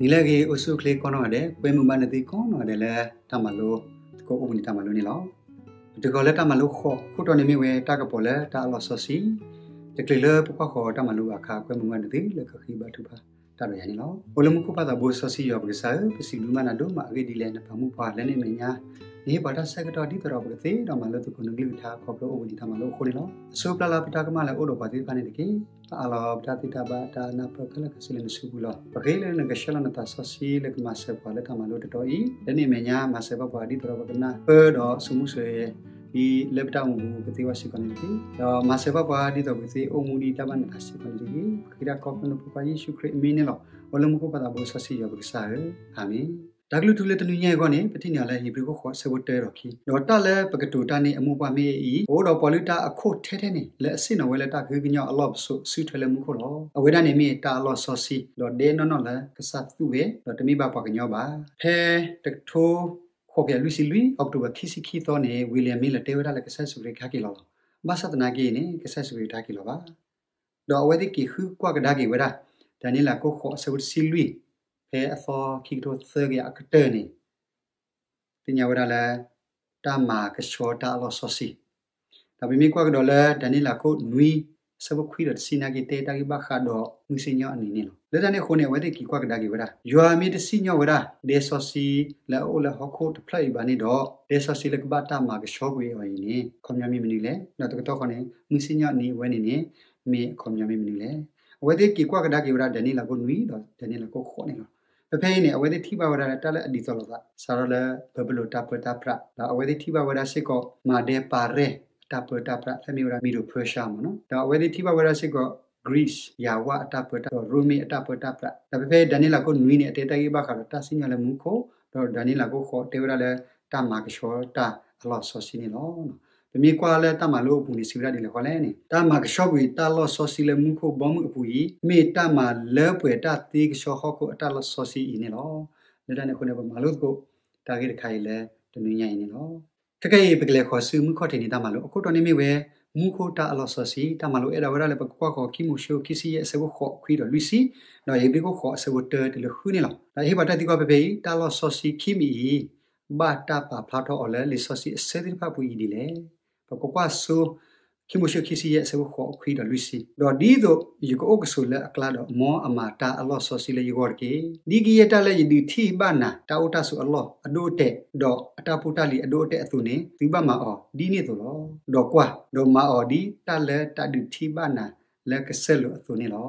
နံၤလၢအဂ့ၤ အိၣ်ဆူၣ်အိၣ်ချ့ကိးနီၢ်ဂၤဒဲး, ကွဲမုာ်ဘၣ်နသုကိးနီၢ်ဂၤဒဲးလၢ တၢ်မၤလိသကိးအိၣ်ဘှံးနံၤတၢ်မၤလိန့ၣ်လီၤ. ပတုၤဃီၤလၢတၢ်မၤလိဃိး, အခိၣ်တီန့ၣ်မ့ၢ်ဝဲတၢ်ကပီၤလၢတၢ်အလီၢ်စီဆှံ, တချုးလၢပကွၢ်ဃီၤတၢ်မၤလိဘၣ်အခါ, ကွဲမုာ်ဘၣ်နသုလၢကဃ့ဘါထုကဖၣ်တၢ်ဒီးယၤန့ၣ်လီၤ. အိၣ်လၢမူခိၣ်ပၢ်သးဘိစီဆှံယွၤပကစၢ်ဧၢ, ပစံးဘျုးဘၣ်နၤဒိၣ်မးအဂ့ၢ်ဒ်လဲၣ်, နပာ်မူပှၤလၢန့ၣ်အမဲာ်ညါ, နဟ့ၣ်ပှၤတၢ်ဆၢကတီၢ်ဒ်သိးဒီးပကသ့ဒီးမၤလိသကိးနကလုၢ်ကထါခီဖျိအိၣ်ဘှံးနံၤတၢ်မၤလိအဃိန့ၣ်လီၤ. အဆိပျၢ်လီၤပတၢ်ကမၣ်လၢအအိၣ်ဒီးပှၤသ့ၣ်တဖၣ်န့ၣ်တက့ၢ်. ပအးလီၤပတၢ်သ့တၢ်ဘၣ်တၢ်နၢ်ပၢၢ်ခဲလၢာ်ခဲဆ့လၢနစုပူၤလီၤ. ပဃ့လၢနကဆှၢလီၤနသးစီဆှံလၢကမၤစၢၤပှၤလၢတၢ်မၤလိတတီၤအံၤ, လၢန့ၣ်အမဲာ်ညါ မၤစၢၤဘၣ်ပှၤဒ်သိးဒီးပကနၢ်ပၢၢ်ဒီးဆိမိၣ်ဆၢ ဒ်လၢပတၢ်အိၣ်မူပူၤကသ့ဝဲစ့ၢ်ကီးန့ၣ်တက့ၢ်. ဒီးမၤစၢၤဘၣ်ပှၤဒ်သိးပကသ့အိၣ်မူဒ်တၢ်ဘၣ်နသးစ့ၢ်ကီးန့ၣ်တက့ၢ်. ပဃ့တၢ်ခီဖျိနဖိခွါယ့ၣ်ၡူးခရံာ်အမံၤန့ၣ်လီၤ. အိၣ်လၢမူခိၣ်ပၢ်သးဘိစီဆှံယွၤပကစၢ်ဧၢ, အၤမ့ၣ်. တၢ်ကလုၢ်ထူလၢတနွံညါအံၤအဂီၢ်န့ၣ် ပထံၣ်န့ၢ်အီၤလၢဧ့ၤဘြံၤခိၣ်ဃိးအဆၢဖိတၢဒီးခံ, ဒီးတၢ်လၢပကတိၤတၢ်န့ၣ်အမိၢ်ပှၢ်မ့ၢ်အံၤ, ပအိၣ်ဒီးပှၤလုၢ်တၢ်အခိၣ်ထဲထဲန့ၣ် လၢအဆ့ၣ်နီၤဝဲလၢတၢ်ကဟုကညီၢ်အလီၢ်ပစိာ်အစုထွဲလၢမူခိၣ်လီၤ. အဝဲဒၣ်န့ၣ်မ့ၢ်တၢ်အလီၢ်စီဆှံ, ဒီးဒဲနီၢ်နီၢ်လၢကစၢ်သူဝဲ, ဒီးတမ့ၢ်ဘၣ်ပှၤကညီဘၣ်. ဖဲတကထိဃိးကယၤလွံၢ်ဆံလွံၢ် October ခံဆံခံသီန့ၣ် William Miller တဲဝဲဒၣ်လၢကစၢ်ယ့ၣ်ၡူးခရံာ်ကဟဲက့ၤလီၤလီၤ. ဘၣ်ဆၣ်သနာ်က့န့ၣ် ကစၢ်ယ့ၣ်ၡူးခရံာ်တဟဲက့ၤလီၤဘၣ်. ဒီးအဝဲသ့ၣ်က့ၤဃုကွၢ်ကဒါက့ၤဝဲဒၣ် ဒၤနံးယ့လးခိၣ်ဃိးအဆၢဖိတဆံလွံၢ်, ဖဲအသီခံကထိသၢကယၤအကတၢၢ်န့ၣ် သ့ၣ်ညါဝဲဒၣ်လၢ တၢ်မၤကဆှီတၢ်အလီၢ်စီဆှံ, ဒီးပမ့ၢ်ကွၢ်ကဒီးလၢ ဒၤနံးယ့လးခိၣ်နွံ အဆၢဖိခွံဒီးတဆံနာ်က့ တဲတၢ်ဂ့ၢ်ဘၣ်ဃးဒီးမုၢ်စံၣ်ညီၣ်အနံၤန့ၣ်လီၤ. လၢတၢ်န့ၣ်အဃိန့ၣ် အဝဲသ့ၣ်က့ၤကွၢ်ကဒါက့ၤဝဲဒၣ်, ယွၤမ့ၢ်တစံၣ်ညီၣ်ဝဲဒၣ် ဒဲစီဆှံလၢအအိၣ်လၢဟီၣ်ခိၣ်တဖျၢၣ်အံၤဘၣ်န့ၣ်ဒီး, ဒဲစီဆှံလၢကဘၣ်တၢ်မၤကဆှီကွံာ်အီၤအံၤန့ၣ် အခီပညီမ့ၢ်မနုၤလဲၣ်. ဒီးတကတီၢ်ဃီန့ၣ် မုၢ်စံၣ်ညီၣ်နံၤအဝဲန့ၣ်န့ၣ် မ့ၢ်အခီပညီမ့ၢ်မနုၤလဲၣ်. အဝဲသ့ၣ်က့ၤကွၢ်ကဒါက့ၤဝဲဒၣ် ဒၤနံးယ့လးခိၣ်နွံ ဒီးဒၤနံးယ့လးခိၣ်ဃိးန့ၣ်လီၤ. ဖဲဖဲအံၤန့ၣ် အဝဲသ့ၣ်ထံၣ်ဘၣ်ဝဲဒၣ်လၢတၢ်လၢအဒ်သိးလိာ်သး စးထီၣ်လၢဘၤဘူလိၣ်တၢ်ပၢတၢ်ပြး, ဒီးအဝဲသ့ၣ်ထံၣ်ဘၣ်ဝဲဒၣ်စ့ၢ်ကီး မၤဒဲပၤရဲၣ်အတၢ်ပၢတၢ်ပြး လၢအမ့ၢ်ဝဲဒၣ် Medo-Persia မ့ၢ်နီၤ, ဒီးအဝဲသ့ၣ်ထံၣ်ဘၣ်ဝဲဒၣ်စ့ၢ်ကီး Greece ယၤဝၣ်အတၢ်ပၢတၢ်ပြး ဒီးရိမ့ၤအတၢ်ပၢတၢ်ပြး, ဒီးဖဲဖဲဒၤနံးယ့လးခိၣ်နွံန့ၣ် အတဲတၢ်ဂ့ၢ်ဘၣ်ဃးဒီးတၢ်စံၣ်ညီၣ်လၢမူခိၣ်, ဒီးဒၤနံးယ့လးခိၣ်ဃိးတဲဝဲဒၣ်လၢ တၢ်မၤကဆှီတၢ်အလီၢ်စီဆှံန့ၣ်လီၤ. ပမ့ၢ်ကွၢ်လၢတၢ်မၤလိအပူၤန့ၣ် စံးဝဲဒၣ်ဒ်လဲၣ်ဃီလဲၣ်န့ၣ်, တၢ်မၤကဆှီကွံာ်တၢ်လီၢ်စီဆှံလၢမူခိၣ်ဘီမုၢ်အပူၤအံၤ မ့ၢ်တၢ်မၤလၢပှဲၤတၢ်သ့ကဆှီဟီၣ်ခိၣ်အတၢ်လီၢ်စီဆှံအံၤန့ၣ်လီၤ. လၢတၢ်န့ၣ်အဃိန့ၣ် ပမၤလိသကိးတၢ်ဂ့ၢ်တခါအံၤလၢတနွံညါအံၤန့ၣ်လီၤ. ခဲကနံၣ်အံၤ ပကလဲၤဃီၤဆူမုၢ်ခီၣ်ထံးန့ၣ်တၢ်မၤလိ, အခိၣ်တီန့ၣ်မ့ၢ်ဝဲ မူခိၣ်တၢ်အလီၢ်စီဆှံ, တၢ်မၤလိအဲၣ်ဒိးဝဲဒၣ်လၢပကကွၢ်ဃီၤခံမိၤၡ့ခိၣ်ခံဆံယဲၢ်အဆၢဖိဃိးခွံဒီးလွံၢ်ဆံ, ဒီးဧ့ၤဘြံၤခိၣ်ဃိးအဆၢဖိတၢတုၤလၢဃုန့ၣ်လီၤ. ဒီးဟ့ၣ်ပှၤတၢ်သံကွၢ်ဖဲဖဲအံၤ, တၢ်လီၢ်စီဆှံခံမံၤအံၤ ဘၣ်တၢ်ပာ်ဖျါထီၣ်အီၤလၢလံာ်စီဆှံအဆၢသ့ၣ်တဖၣ်ပူၤအံၤဒ်လဲၣ်. ပကကွၢ်ဆိ ခံမိၤၡ့ခံဆံယဲၢ်အဆၢဖိဃိးခွံဒီးလွံၢ်ဆံ, ဒီးဒ်သိးယကအိၣ်ကဆိးလၢအကျါဒီး မ်အမၤတၢ်အလီၢ်စီဆှံလၢယဂီၢ်တက့ၢ်. ဒ်ကယဲၢ်တၢ်လၢယဒုးထံၣ်ဘၣ်နၤ တၢ်အိၣ်တၢ်ဆိးအလီၢ်အဒိၣ်အတဲာ်, ဒီးအတၢ်ဖိတၢ်လံၤအဒိၣ်အတဲာ်အသိးန့ၣ် သုဘၣ်မၤအီၤဒ်န့ၣ်အသိးလီၤ. ဒီးကွၢ်, ဒီးမၤအီၤဒ်တၢ်လၢတၢ်ဒုးထံၣ်ဘၣ်နၤလၢကစၢၢ်လိာ်အသိးန့ၣ်လီၤ.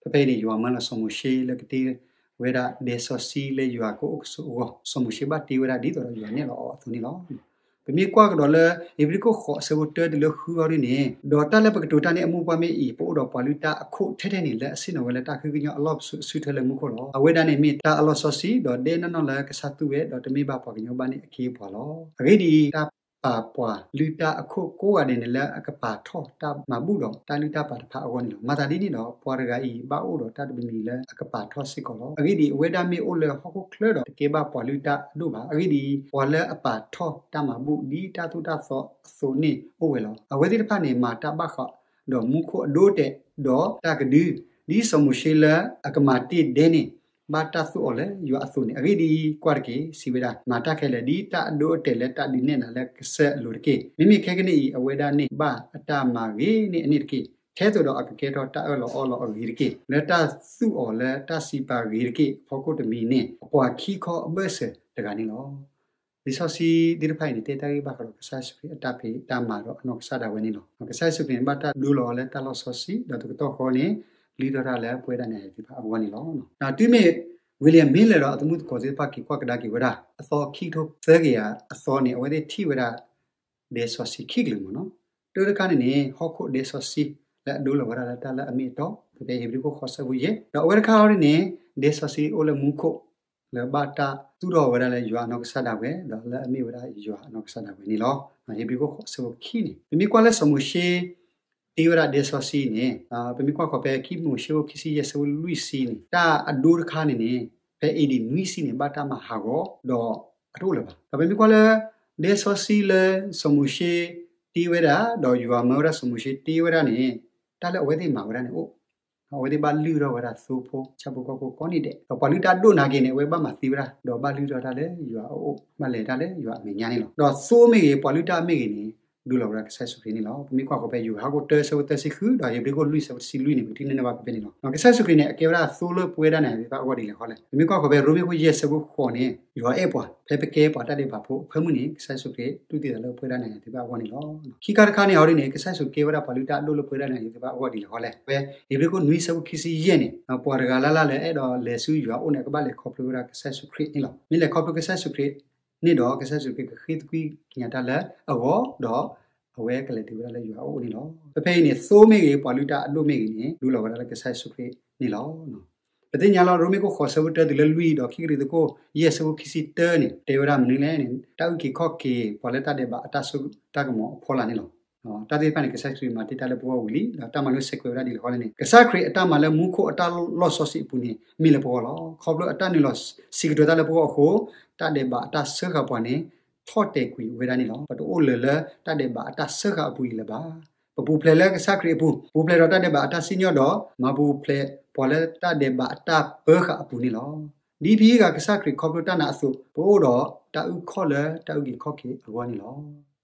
ဖဲဖဲအံၤန့ၣ် ယွၤမၢလီၤစီၤမိၤၡ့လၢကတ့ဝဲဒၣ်ဒဲစီဆှံလၢယွၤကအိၣ်ကဆိးအဂီၢ်, စီၤမိၤၡ့ဘၣ်တ့ဝဲဒၣ်ဒ်သိးဒီးယွၤနဲၣ်လီၤအီၤအသိးန့ၣ်လီၤ. ပမ့ၢ်ကွၢ်ကဒီးလၢ ဧ့ၤဘြံၤခိၣ်ဃိးအဆၢဖိတၢတုၤလၢဃုအံၤန့ၣ်, ဒီးတၢ်လၢပကတိၤတၢ်န့ၣ်အမိၢ်ပှၢ်မ့ၢ်အံၤ, ပအိၣ်ဒီးပှၤလုၢ်တၢ်အခိၣ်ထဲထဲန့ၣ် လၢအဆ့ၣ်နီၤဝဲလၢတၢ်ကဟုကညီၢ်အလီၢ်ပစိာ်အစုထွဲလၢမူခိၣ်လီၤ. အဝဲဒၣ်န့ၣ်မ့ၢ်တၢ်အလီၢ်စီဆှံ, ဒီးဒဲနီၢ်နီၢ်လၢကစၢ်သူဝဲ, ဒီးတမ့ၢ်ဘၣ်ပှၤကညီဘၣ်န့ၣ်အခ့အပှၤလီၤ. အဂ့ၢ်ဒ်အံၤ, တၢ်ပာ်ပှၤလုၢ်တၢ်အခိၣ်ကိးဂၤဒဲးန့ၣ် လၢအကပာ်ထီၣ်တၢ်မၤဘူၣ်ဒီးတၢ်လုၢ်တၢ်ပာ်တဖၣ်အဂီၢ်န့ၣ်လီၤ. မၤသးဒ်န့ၣ်ဒီး ပှၤတဂၤအံၤ ဘၣ်အိၣ်ဒီးတၢ်တမံၤမံၤလၢအကပာ်ထီၣ်စ့ၢ်ကီးလီၤ. အဂ့ၢ်ဒ်အံၤ, အဝဲဒၣ်မ့ၢ်အိၣ်လၢဟီၣ်ခိၣ်ချၢဒီးတကဲဘၣ်ပှၤလုၢ်တၢ်အဒိၣ်ဘၣ်. အဂ့ၢ်ဒ်အံၤ, ပှၤလၢအပာ်ထီၣ်တၢ်မၤဘူၣ်ဒ်တၢ်သိၣ်တၢ်သီအသိးန့ၣ်အိၣ်ဝဲလီၤ. အဝဲသ့ၣ်တဖၣ်န့ၣ် မၤတၢ်ဘၣ်ဃးဒီးမူခိၣ်အဒိအတဲာ်, ဒီးတၢ်ကဒု, ဒ်စီၤမိၤၡ့လၢအကမၤတ့ၢ်ဒဲန့ၣ် ဘၣ်တၢ်သိၣ်အီၤလၢယွၤအသိးန့ၣ်. အဂ့ၢ်ဒ်အံၤ, ကွၢ်တက့ၢ်, စံးဝဲဒၣ်, မၤတၢ်ခဲလၢာ်ဒ်တၢ်အဒိအတဲာ်လၢတၢ်ဒုးနဲၣ်နၤလၢကစၢၢ်အလိၤတက့ၢ်. မ့မ့ၢ်ခဲကနံၣ်အံၤ အဝဲဒၣ်န့ၣ်ဘၣ်အတၢ်မၤဂ့ၤန့ၢ်အန့ၣ်တက့ၢ်. ထဲသိးဒီးအကကဲထီၣ်တၢ်အၢၣ်လီၤအီလီၤအဂ့ၤတက့ၢ်. လၢတၢ်သူၣ်အီၤလၢတၢ်စံးပာ်ဂ့ၤတက့ၢ်. အဖီခိၣ်တမံၤန့ၣ် အပှၤခံခီအဘၢၣ်စၢၤတဂၤန့ၣ်လီၤ. လံာ်စီဆှံသ့ၣ်တဖၣ်အံၤန့ၣ် တဲတၢ်ဂ့ၢ်ဘၣ်ဃးဒီးကစၢ်ယ့ၣ်ၡူးခရံာ်အတၢ်ဖံးတၢ်မၤဒီးအနီၢ်ကစၢ်ဒၣ်ဝဲန့ၣ်လီၤ. ကစၢ်ယ့ၣ်ၡူးခရံာ်န့ၣ်ဘၣ်တၢ်ဒိလီၤအီၤလၢတၢ်လီၢ်စီဆှံ, ဒီးတကတီၢ်ဃီန့ၣ် လုၢ်ထီၣ်တၢ်လၢပဝဲဒၣ်နၤယၤသ့ၣ်တဖၣ်အဂီၢ်န့ၣ်လီၤ. တုၤမ့ၢ် William Miller ဒီးအသမူသကိးသ့ၣ်တဖၣ်က့ၤကွၢ်ကဒါက့ၤဝဲဒၣ် အသီခံကထိသၢကယၤအသီန့ၣ် အဝဲသ့ၣ်ထံၣ်ဝဲဒၣ် ဒဲစီဆှံခံကလုာ်မ့ၢ်နီၤ. တၢ်တခါန့ၣ်န့ၣ် ဟီၣ်ခိၣ်ဒဲစီဆှံ လၢအဒိလီၤဝဲဒၣ်လၢတၢ်လၢအမ့ၢ်အတီ, ဖဲဖဲဧ့ၤဘြံၤခိၣ်ဃိးဆၢဖိယဲၢ်, ဒီးအဝဲတခါအံၤန့ၣ် ဒဲစီဆှံအိၣ်လၢမူခိၣ် လၢဘၣ်တၢ်သူၣ်ထီၣ်ဝဲဒၣ်လၢယွၤအနီၢ်ကစၢ်ဒၣ်ဝဲ, ဒီးလၢအမ့ၢ်ဝဲဒၣ်ယွၤအနီၢ်ကစၢ်ဒၣ်ဝဲန့ၣ်လီၤ. ဧ့ၤဘြံၤခိၣ်ဃိးဆၢဖိခံန့ၣ် ပမ့ၢ်ကွၢ်လၢစီၤမိၤၡ့ တ့ဝဲဒၣ်ဒဲစီဆှံန့ၣ်, ပမ့ၢ်ကွၢ်ဃီၤဖဲခံမိၤၡ့ခိၣ်ခံဆံယဲၢ်ဆၢဖိလွံၢ်ဆံန့ၣ်, တၢ်အဒိတခါန့ၣ်န့ၣ် ဖဲ A.D နွံဆံန့ၣ် ဘၣ်တၢ်မၤဟးဂီၤ ဒီးအတအိၣ်လၢၤဘၣ်. ဒီးပမ့ၢ်ကွၢ်လၢ ဒဲစီဆှံလၢစီၤမိၤၡ့တ့ဝဲဒၣ် ဒီးယွၤမၢဝဲဒၣ်စီၤမိၤၡ့တ့ဝဲဒၣ်န့ၣ် တၢ်လၢအဝဲသ့ၣ်မၤဝဲဒၣ်န့ၣ်အိၣ် အဝဲသ့ၣ်ဘၣ်လုၢ်ထီၣ်ဝဲဒၣ်သိဖိ ဆၣ်ဖိကီၢ်ဖိကိးနံၤဒဲး, ဒီးပှၤလုၢ်တၢ်အဒိၣ်နာ်က့န့ၣ် အဝဲဘၣ်မၤသံဝဲဒၣ် ဒီးဘၣ်လုၢ်ထီၣ်တၢ်လၢယွၤအအိၣ် ဘၣ်လဲၤတၢ်လၢယွၤအမဲာ်ညါန့ၣ်လီၤ. ဒီးသိမ့ၢ်ဂ့ၤ ပှၤလုၢ်တၢ်အမ့ၢ်ဂ့ၤန့ၣ် ဒိလီၤဝဲဒၣ်ကစၢ်ယ့ၣ်ၡူးခရံာ်န့ၣ်လီၤ. ပမ့ၢ်ကွၢ်ဃီၤဖဲယိၤဟၣ်ခိၣ်တၢ ဆၢဖိသၢဆံဃု ဒီးဧ့ၤဘြံၤခိၣ်လွံၢ် ဆၢဖိတဆံလွံၢ်န့ၣ် ပကထံၣ်န့ၢ်ဘၣ်ဖဲန့ၣ်လီၤ. ကစၢ်ယ့ၣ်ၡူးခရံာ်န့ၣ် အကဲဝဲဒၣ်သိလၢပဝဲဒၣ်နၤယၤသ့ၣ်တဖၣ်အဂီၢ်ဒ်လဲၣ်ဃီလဲၣ်. ပမ့ၢ်ကွၢ်ဃီၤဖဲရိမ့ၤခိၣ်ယဲၢ် ဆၢဖိဃိးန့ၣ် ယွၤအဲၣ်ပှၤ ဖဲပကဲပှၤတၢ်ဒဲးဘးဖိအဖၢမုၢ်န့ၣ် ကစၢ်ယ့ၣ်ၡူးခရံာ်တူၢ်သံသးလၢပဝဲဒၣ်နၤယၤသ့ၣ်တဖၣ်အဂီၢ်န့ၣ်လီၤ. ခံခါတခါန့ၣ်အီၤဒ်န့ၣ် ကစၢ်ယ့ၣ်ၡူးကဲဝဲဒၣ်ပှၤလုၢ်တၢ်အဒိၣ်လၢပဝဲဒၣ်နၤယၤသ့ၣ်တဖၣ်အဂီၢ်ဒ်လဲၣ်ဃီလဲၣ်. ဖဲဧ့ၤဘြံၤခိၣ်နွံ ဆၢဖိခံဆံယဲၢ်န့ၣ် ပှၤတဂၤလၢ်လၢ်လၢအဲၣ်ဒိးလဲၤဆူယွၤအအိၣ်န့ၣ် အကဘၣ်လဲၤခီဖျိဝဲဒၣ်ကစၢ်ယ့ၣ်ၡူးခရံာ်န့ၣ်လီၤ. မ့ၢ်လဲၤခီဖျိကစၢ်ယ့ၣ်ၡူးခရံာ်န့ၣ်ဒီး ကစၢ်ယ့ၣ်ၡူးခရံာ်ကဃ့သကွံၢ်ကညးတၢ်လၢအဂီၢ် ဒီးအဝဲကလဲၤတုၤဝဲဒၣ်လၢယွၤအအိၣ်န့ၣ်လီၤ. ဖဲဖဲအံၤန့ၣ် သိမ့ၢ်ဂ့ၤ ပှၤလုၢ်တၢ်အဒိၣ်မ့ၢ်ဂ့ၤန့ၣ် ဒိလီၤဝဲဒၣ်လၢကစၢ်ယ့ၣ်ၡူးခရံာ်န့ၣ်လီၤ. ပသ့ၣ်ညါလီၤ ရိမ့ၤခိၣ်ဃိး ဆၢဖိတၢတုၤလၢလွံၢ် ဒီးခံကရံၣ်သူးခိၣ်ယဲၢ် ဆၢဖိခံဆံတၢန့ၣ် တဲဝဲဒၣ်မနုၤလဲၣ်န့ၣ် တၢ်အုၣ်က့ၤခီၣ်က့ၤ ပှၤလၢတၢ်ဒဲးဘးအတၢ်စိတၢ်ကမီၤအဖီလာ်န့ၣ်လီၤ. တၢ်သ့ၣ်တဖၣ်န့ၣ် ကစၢ်ယ့ၣ်ၡူးခရံာ်မၤတ့ၢ်တၢ်လၢပဂီၢ်ဝံၤလံ ဒီးတၢ်မၤလိဆဲးကွဲးဝဲဒၣ်ဒ်လဲၣ်ဃီလဲၣ်န့ၣ် ကစၢ်ခရံာ်အတၢ်မၤလၢမူခိၣ်အတၢ်လီၢ်စီဆှံအပူၤန့ၣ် မ့ၢ်လၢပဂီၢ်လီၤ. ခီဖျိအတၢ်နုာ်လီၤစံးကတိၤတၢ်လၢပဂီၢ်အဃိ တၢ်ဒဲးဘးအတၢ်စၢဃာ်ပှၤန့ၣ် ထီၣ်တဲာ်ကွံာ်ဝဲဒၣ်န့ၣ်လီၤ. ပတအိၣ်လၢၤလၢတၢ်ဒဲးဘးအတၢ်စၢဃာ်အပူၤအံၤလၢၤဘၣ်. ပပူၤဖျဲးလၢကစၢ်ခရံာ်အပူၤ, ပူၤဖျဲးဒီးတၢ်ဒဲးဘးအတၢ်စံၣ်ညီၣ်ဒီး မၤပူၤဖျဲးပှၤလၢတၢ်ဒဲးဘးအတၢ်ပၢဃာ်အပူၤန့ၣ်လီၤ. ဒ်ပဟံးဂၤကစၢ်ခရံာ်ခီဖျိတၢ်နာ်အသိး ပအိၣ်ဒီးတၢ်အုၣ်ခီၣ်လၢတၢ်အုၣ်က့ၤခီၣ်က့ၤအဂီၢ်န့ၣ်လီၤ.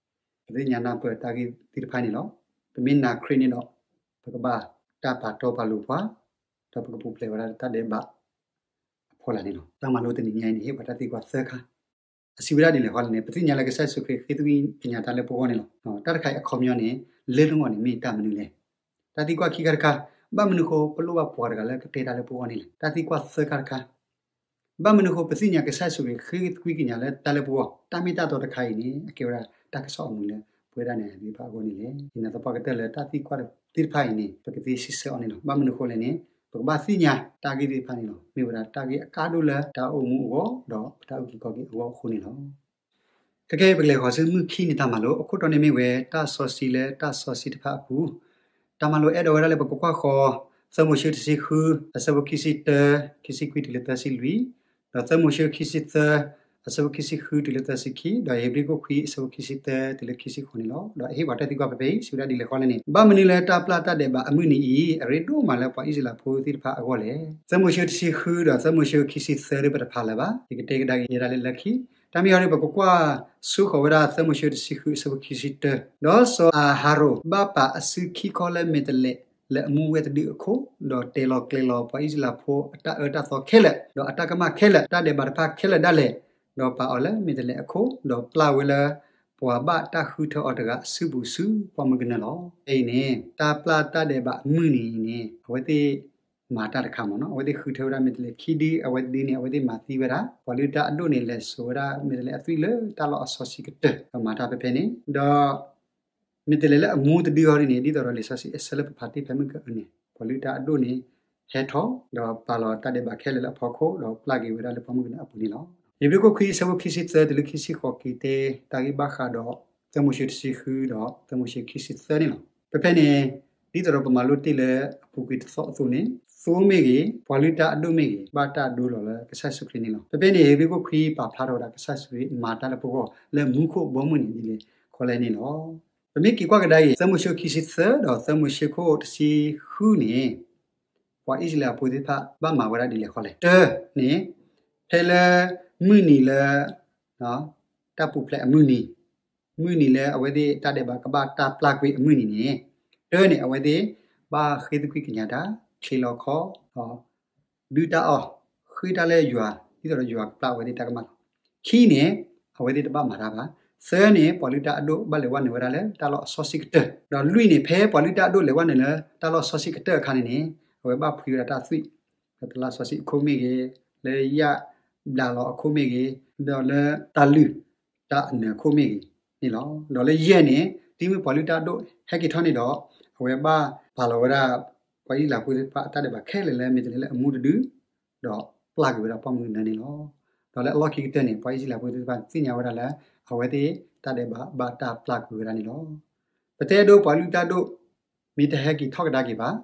ပသ့ၣ်ညါနၢ်ပၢၢ်တၢ်ဂ့ၢ်သ့ၣ်တဖၣ်န့ၣ်လီၤ. ပမ့ၢ်နာ်ခရံာ်န့ၣ်ဒီး ပကဘၣ်တၢ်ပာ်တီပာ်လိၤပှၤ, ဒီးပကပူၤဖျဲးဝဲဒၣ်တၢ်ဒဲးဘးအဖီလာ်န့ၣ်လီၤ. တၢ်မၤလိတနံၤညါအံၤန့ၣ် ဟ့ၣ်ပှၤတၢ်သံကွၢ်သၢခါ အစံးဝဲဒၣ်ဒ်လဲၣ်ဃီလဲၣ်န့ၣ် ပသ့ၣ်ညါလၢကစၢ်ယ့ၣ်ၡူးခရံာ် ဃ့သကွံၢ်ကညးတၢ်လၢပဂီၢ်န့ၣ်လီၤ. တၢ်တခါအံၤအခီပညီန့ၣ် လၢနဂီၢ်န့ၣ်မ့ၢ်တၢ်မနုၤလဲၣ်. တၢ်သံကွၢ်ခံခါတခါ, ဘၣ်မနုၤဃိပလိၣ်ဘၣ်ပှၤတဂၤလၢကတဲတၢ်လၢပဂီၢ်န့ၣ်လဲၣ်. တၢ်သံကွၢ်သၢခါတခါ, ဘၣ်မနုၤဃိပသ့ၣ်ညါကစၢ်ယ့ၣ်ၡူးခရံာ်ဃ့သကွံၢ်ကညးလၢတၢ်လၢပဂီၢ်, တၢ်မ့ၢ်တၢ်တီတခါအံၤန့ၣ် အကဲဝဲဒၣ်တၢ်ကစီၣ်အမုာ်လၢပဝဲဒၣ်နၤယၤသ့ၣ်တဖၣ်အဂီၢ်န့ၣ်လဲၣ်. ယနာ်သပှၢ်ကတၢၢ်လၢတၢ်သံကွၢ်သ့ၣ်တဖၣ်အံၤန့ၣ် ပကသ့စံးဆၢအီၤန့ၣ်လီၤ. ဘၣ်မနုၤဃိလဲၣ်န့ၣ် ပကဘၣ်သ့ၣ်ညါတၢ်ဂ့ၢ်သ့ၣ်တဖၣ်န့ၣ်လီၤ. မ့ၢ်ဝဲဒၣ်တၢ်ဂ့ၢ်အကါဒိၣ်လၢတၢ်အိၣ်မူအဂီၢ် ဒီးပတၢ်အုၣ်က့ၤခီၣ်က့ၤအဂီၢ်အဃိန့ၣ်လီၤ. ခဲကနံၣ်အံၤ ပကလဲၤဃီၤဆူမုၢ်ခံနံၤတၢ်မၤလိ အခိၣ်တီန့ၣ်မ့ၢ်ဝဲတၢ်စီဆှံလၢတၢ်စီဆှံတဖၣ်အပူၤ, တၢ်မၤလိအဲၣ်ဒိးဝဲဒၣ်လၢပကကွၢ်ဃီၤ သၢမိၤၡ့တဆံဃု အဆၢဖိခံဆံတၢ ခံဆံခွံတုၤလၢသၢဆံလွံၢ်, ဒီးသၢမိၤၡ့ခံဆံသၢ အဆၢဖိခံဆံဃုတုၤလၢသၢဆံခံ, ဒီးဧ့ၤဘြံၤခိၣ်ခွံ အဆၢဖိခံဆံသၢတုၤလၢခံဆံဃိးန့ၣ်လီၤ. ဒီးအဟ့ၣ်ပှၤတၢ်သံကွၢ်ဖဲဖဲအံၤ စံးဝဲဒၣ်ဒ်လဲၣ်ဃီလဲၣ်န့ၣ် ဘၣ်မနုၤလၢတၢ်ပျၢ်တၢ်ဒဲးဘးအမုၢ်နံၤအံၤ အရ့ဒိၣ်မးလၢပှၤအံၣ်စရ့လးဖိသ့ၣ်တဖၣ်အဂီၢ်လဲၣ်. သၢမိၤၡ့တဆံဃု ဒီးသၢမိၤၡ့ခံဆံသၢဒီး ပတဖးလၢၤဘၣ်. ယကတဲကဒါက့ၤယဲဒၣ်လၢလၢခံ တၢ်မ့ၢ်အီၤဒီး ပကကွၢ်ဆိဃီၤဝဲဒၣ် သၢမိၤၡ့တဆံဃု အဆၢဖိခံဆံတၢ, ဒီးစီၤအၤဟရိၣ်ဘၣ်ပာ်အစုခံခီလၢမ့ၢ်တလဲးလၢအမူဝဲတဒုအခိၣ်, ဒီးတဲလီၤကျဲၤလီၤပှၤအံၣ်စရ့လးဖိအတၢ်အၢတၢ်သီခဲလၢာ်, ဒီးအတၢ်ကမၣ်ခဲလၢာ်, တၢ်ဒဲးဘးတဖၣ်ခဲလၢာ်ဒၣ်လဲာ်, ဒီးပာ်အီၤလၢမ့ၢ်တလဲးအခိၣ်, ဒီးပျၢ်ဝဲလၢပှၤဘၣ်တၢ်ဃုထၢအီၤတဂၤအစုပူၤဆူပှၢ်မုၢ်ကနၢလီၤ. ဖဲအံၤန့ၣ် တၢ်ပျၢ်တၢ်ဒဲးဘးအမုၢ်နံၤအံၤန့ၣ် အဝဲသ့ၣ် မၤတၢ်တခါမ့ၢ်နီၤ, အဝဲသ့ၣ်ဃုထၢဝဲဒၣ်မ့ၢ်တလဲးခံဒု, အဝဲတဒုန့ၣ် အဝဲသ့ၣ်မၤသံဝဲဒၣ် ပှၤလုၢ်တၢ်အဒိၣ်န့ၣ် လဲၤစိာ်ဝဲဒၣ်မ့ၢ်တလဲးအသွံၣ်လၢတၢ်လီၢ်အစီဆှံကတၢၢ် ဒီးမၤတၢ်ဖဲဖဲန့ၣ်, ဒီး မ့ၢ်တလဲးလၢအမူတဒုအီၤဒ်န့ၣ် ဒ်သိးဒီးလံာ်စီဆှံအဆၢလၢပဖးတ့ၢ်ဖဲမုၢ်ကနၢအံၤန့ၣ် ပှၤလုၢ်တၢ်အဒိၣ်န့ၣ် ဟဲထီၣ် ဒီးပာ်လီၤတၢ်ဒဲးဘးခဲလၢာ်လၢအဖီခိၣ် ဒီးပျၢ်က့ၤဝဲဒၣ်လၢပှၢ်မုၢ်ကနၢအပူၤန့ၣ်လီၤ. ဧ့ၤဘြံၤခိၣ်ခွံ အဆၢဖိခံဆံသၢတုၤလၢခံဆံဃိးက့ၤတဲ တၢ်ဂ့ၢ်ဘၣ်ဃးဒီး သၢမိၤၡ့တဆံဃု ဒီးသၢမိၤၡ့ခံဆံသၢန့ၣ်လီၤ. ဖဲဖဲန့ၣ် ဒ်သိးဒီးပမၤလိတ့ၢ်လၢအပူၤကွံာ်တသီအသိးန့ၣ် သိမ့ၢ်ဂ့ၤ ပှၤလုၢ်တၢ်အဒိၣ်မ့ၢ်ဂ့ၤ ဘၣ်တၢ်ဒိလီၤလၢကစၢ်ယ့ၣ်ၡူးခရံာ်န့ၣ်လီၤ. ဖဲဖဲန့ၣ် ဧ့ၤဘြံၤခိၣ်ခွံပာ်ဖျါထီၣ်ဝဲဒၣ်ကစၢ်ယ့ၣ်ၡူးခရံာ်မၤတၢ်လၢပဂီၢ်လၢမူခိၣ်ဘီမုၢ်န့ၣ်ဒ်လဲၣ်ဃီလဲၣ်န့ၣ်လီၤ. ပမ့ၢ်က့ၤကွၢ်ကဒါအံၤ သၢမိၤၡ့ခံဆံသၢ ဒီးသၢမိၤၡ့ခိၣ်တဆံဃုန့ၣ် ပှၤအံၣ်စရ့လးဖိသ့ၣ်တဖၣ်ဘၣ်မၤဝဲဒၣ်ဒ်လဲၣ်ဃီလဲၣ်. တၢန့ၣ် ဖဲလၢမုၢ်နံၤလၢ တၢ်ပူၤဖျဲးအမုၢ်နံၤ, မုၢ်နံၤလၢအဝဲသ့ၣ်တၢ်ဒဲးဘးကဘၣ်တၢ်ပျၢ်ကွံာ်အမုၢ်နံၤန့ၣ်, တၢန့ၣ် အဝဲသ့ၣ်ဘၣ်ဃ့သကွံာ်ကညးတၢ် ချ့လီၤခီ ဒုၣ်တၢ်အီၣ် ဃ့တၢ်လၢယွၤ ဒ်သိးဒီးယွၤကပျၢ်အဝဲသ့ၣ်တၢ်ကမၣ်လီၤ. ခံန့ၣ် အဝဲသ့ၣ်တဘၣ်မၤတၢ်ဘၣ်. သၢန့ၣ် ပှၤလုၢ်တၢ်အဒိၣ်ဘၣ်လဲၤဝဲနုာ်ဝဲဒၣ်လၢတၢ်လီၢ်အစီဆှံကတၢၢ်, ဒီးလွံၢ်န့ၣ် ဖဲပှၤလုၢ်တၢ်အဒိၣ်လဲၤဝဲနုာ်လၢတၢ်လီၢ်စီဆှံကတၢၢ်အခါန့ၣ်န့ၣ် အဝဲဘၣ်ဖှံဝဲဒၣ်တၢ်သွံၣ် လၢတလါစီဆှံအခိၣ်မ့ၢ်ဂ့ၤ, လၢယၣ်ဘျးလီၤအခိၣ်မ့ၢ်ဂ့ၤ, ဒီးလၢတၢ်လုၢ်တၢ်အနၢၤအခိၣ်မ့ၢ်ဂ့ၤန့ၣ်လီၤ. ဒီးလၢယဲၢ်န့ၣ် တုၤမ့ၢ်ပှၤလုၢ်တၢ်အဒိၣ်ဟဲက့ၤထီၣ်န့ၣ်ဒီး အဝဲဘၣ်ပာ်လီၤဝဲဒၣ် ပှၤအံၣ်စရ့လးဖိသ့ၣ်တဖၣ်အတၢ်ဒဲးဘးခဲလၢာ်လၢမ့ၢ်တလဲးလၢအမူတဒု ဒီးပျၢ်ကွံာ်ဝဲဒၣ်ပှၢ်မုၢ်ကနၢန့ၣ်လီၤ. ဒီးလၢအလီၢ်ခံကတၢၢ်န့ၣ် ပှၤအံၣ်စရ့လးဖိသ့ၣ်တဖၣ်သ့ၣ်ညါဝဲဒၣ်လၢ အဝဲသ့ၣ်တၢ်ဒဲးဘးဘၣ်တၢ်ပျၢ်ကွံာ်ဝဲဒၣ်န့ၣ်လီၤ. ပတဲဒိပှၤလုၢ်တၢ်အဒိၣ် မ့ၢ်တဟဲက့ၤထီၣ်ကဒါက့ၤဘၣ်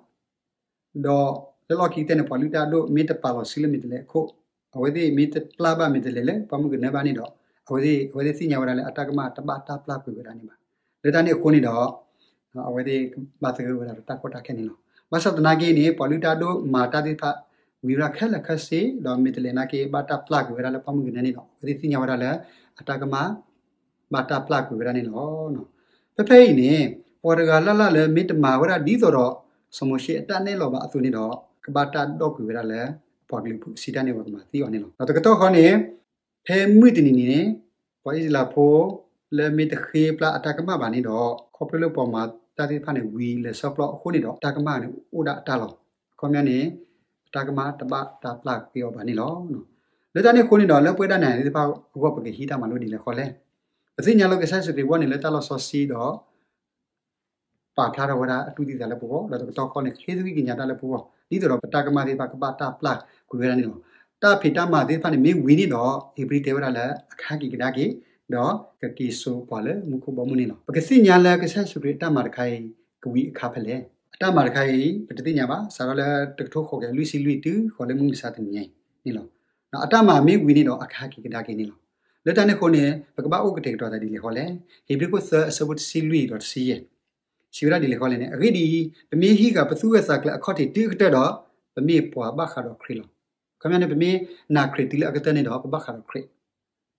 ဒီးလၢလီၢ်ခံကတၢၢ်န့ၣ် ပှၤလုၢ်တၢ်အဒိၣ်မ့ၢ်တပာ်လီၤစုလၢမ့ၢ်တလဲးအခိၣ်, အဝဲသ့ၣ်မ့ၢ်တပျၢ်ဘၣ်မ့ၢ်တလဲးလၢပှၢ်မုၢ်ကနၢဘၣ်န့ၣ်ဒီး အဝဲသ့ၣ် အဝဲသ့ၣ်သ့ၣ်ညါဝဲဒၣ်လၢအတၢ်ကမၣ်တဘၣ်တၢ်ပျၢ်ကွံာ်ဝဲဒၣ်န့ၣ်ဘၣ်. လၢတၢ်န့ၣ်အဃိန့ၣ်ဒီး အဝဲသ့ၣ်ဘၣ်သဂၢၢ်ဝဲဒၣ်ဒီးတၢ်ကီတၢ်ခဲန့ၣ်လီၤ. ဘၣ်ဆၣ်သနာ်က့န့ၣ် ပှၤလုၢ်တၢ်ဒိၣ်မၤတၢ်သ့ၣ်တဖၣ် ဝံၤဝဲဒၣ်ခဲလၢာ်ခဲဆ့ ဒီးမ့ၢ်တလဲၤနာ်က့ ဘၣ်တၢ်ပျၢ်ကွံာ်ဝဲဒၣ်လၢပှၢ်မုၢ်ကနၢန့ၣ်လီၤ. အဝဲသ့ၣ်သ့ၣ်ညါဝဲဒၣ်လၢ အတၢ်ကမၣ် ဘၣ်တၢ်ပျၢ်ကွံာ်ဝဲဒၣ်န့ၣ်လီၤ. ဖဲဖဲအံၤန့ၣ် ပှၤတဂၤလၢ်လၢ်လၢမ့ၢ်တမၤဝဲဒၣ်ဒ်သိးဒီး စီၤမိၤၡ့အတၢ်နဲၣ်လီၤဘၣ်အသိးန့ၣ်ဒီး ကဘၣ်တၢ်ဒီၣ်ကွံာ်ဝဲဒၣ်လၢ ပှၤကလုာ်ဖိအစံးတၢ်န့ၣ် ပှၤကမၤသံအီၤန့ၣ်လီၤ. ဒီးတကတီၢ်ဃီန့ၣ် ဖဲမုၢ်တနံၤန့ၣ် ပှၤအံၣ်စရ့လးဖိ လၢမ့ၢ်တဃ့ပျၢ်အတၢ်ကမၣ်ဘၣ်န့ၣ်ဒီး ခီဖျိလၢပှၤမၤတၢ်သ့ၣ်တဖၣ်န့ၣ် ဝံၤလၢာ်ဆၢပျီအဃိန့ၣ်ဒီး တၢ်ကမၣ်န့ၣ်အိၣ်ဒၣ်အတၢ်လီၤ. အခီပညီန့ၣ် အတၢ်ကမၣ်တဘၣ်တၢ်ပျၢ်ကွံာ်အီၤဘၣ်န့ၣ်လီၤ. လၢတၢ်န့ၣ်အဃိန့ၣ်ဒီး လၢပဝဲဒၣ်နၤယၤသ့ၣ်တဖၣ်အဂီၢ် ပကဟံးတၢ်မၤလိဒ်လဲၣ်ဃီလဲၣ်. ပသ့ၣ်ညါလၢကစၢ်ယ့ၣ်ၡူးခရံာ်အဂီၢ်န့ၣ် လၢတၢ်လီၢ်စီဆှံဒီး ပာ်ဖျါထီၣ်ဝဲဒၣ်အတူၢ်သံသးလၢပဂီၢ် ဒီးတကတီၢ်ဃီန့ၣ် ဃ့သကွံၢ်ကညးတၢ်လၢပဂီၢ် ဒ်သိးဒီးပတၢ်ကမၣ်သ့ၣ်တဖၣ်ကဘၣ်တၢ်ပျၢ်ကွံာ်ဝဲဒၣ်န့ၣ်လီၤ. တၢ်ဖံးတၢ်မၤသ့ၣ်တဖၣ်န့ၣ် မ့ၢ်ဝံၤန့ၣ်ဒီး ဧ့ၤဘြံၤတဲဝဲဒၣ်လၢ အခါက့ၤကဒါက့ၤ ဒီးကက့ၤစိာ်ပှၤလၢမူခိၣ်ဘီမုၢ်န့ၣ်လီၤ. ပကသ့ၣ်ညါလၢကစၢ်ယ့ၣ်ၡူးခရံာ်အတၢ်မၤတခါအံၤ ကဝံၤအခါဖဲလဲၣ်. အတၢ်မၤတခါအံၤ ပတသ့ၣ်ညါဘၣ် စးထီၣ်လၢတကထိဃိးကယၤလွံၢ်ဆံလွံၢ် တုၤဃီၤလၢမုၢ်မဆါတနံၤညါအံၤန့ၣ်လီၤ. အတၢ်မၤမ့ၢ်ဝံၤန့ၣ်ဒီး အခါက့ၤကဒါက့ၤန့ၣ်လီၤ. လၢတၢ်န့ၣ်အဃိန့ၣ် ပကဘၣ်အိၣ်ကတဲာ်ကတီၤသးဒ်လဲၣ်ဃီလဲၣ်. ဧ့ၤဘြံၤခိၣ်သၢအဆၢဖိတဆံလွံၢ်ဒီးတဆံယဲၢ် စံးဝဲဒၣ်ဒ်လဲၣ်ဃီလဲၣ်န့ၣ် အဂ့ၢ်ဒ်အံၤ, ပမ့ၢ်ဟံးဃာ်ပသူၣ်ဂၢၢ်သးကျၢၤအခီၣ်ထံးတုၤအကတၢၢ်ဒီး, ပမ့ၢ်ပှၤဘၣ်ဃးဒီးခရံာ်လီၤ. အခီပညီန့ၣ် ပမ့ၢ်နာ်ခရံာ်တုၤလၢအကတၢၢ်န့ၣ်ဒီး ပဘၣ်ဃးဒီးခရံာ်.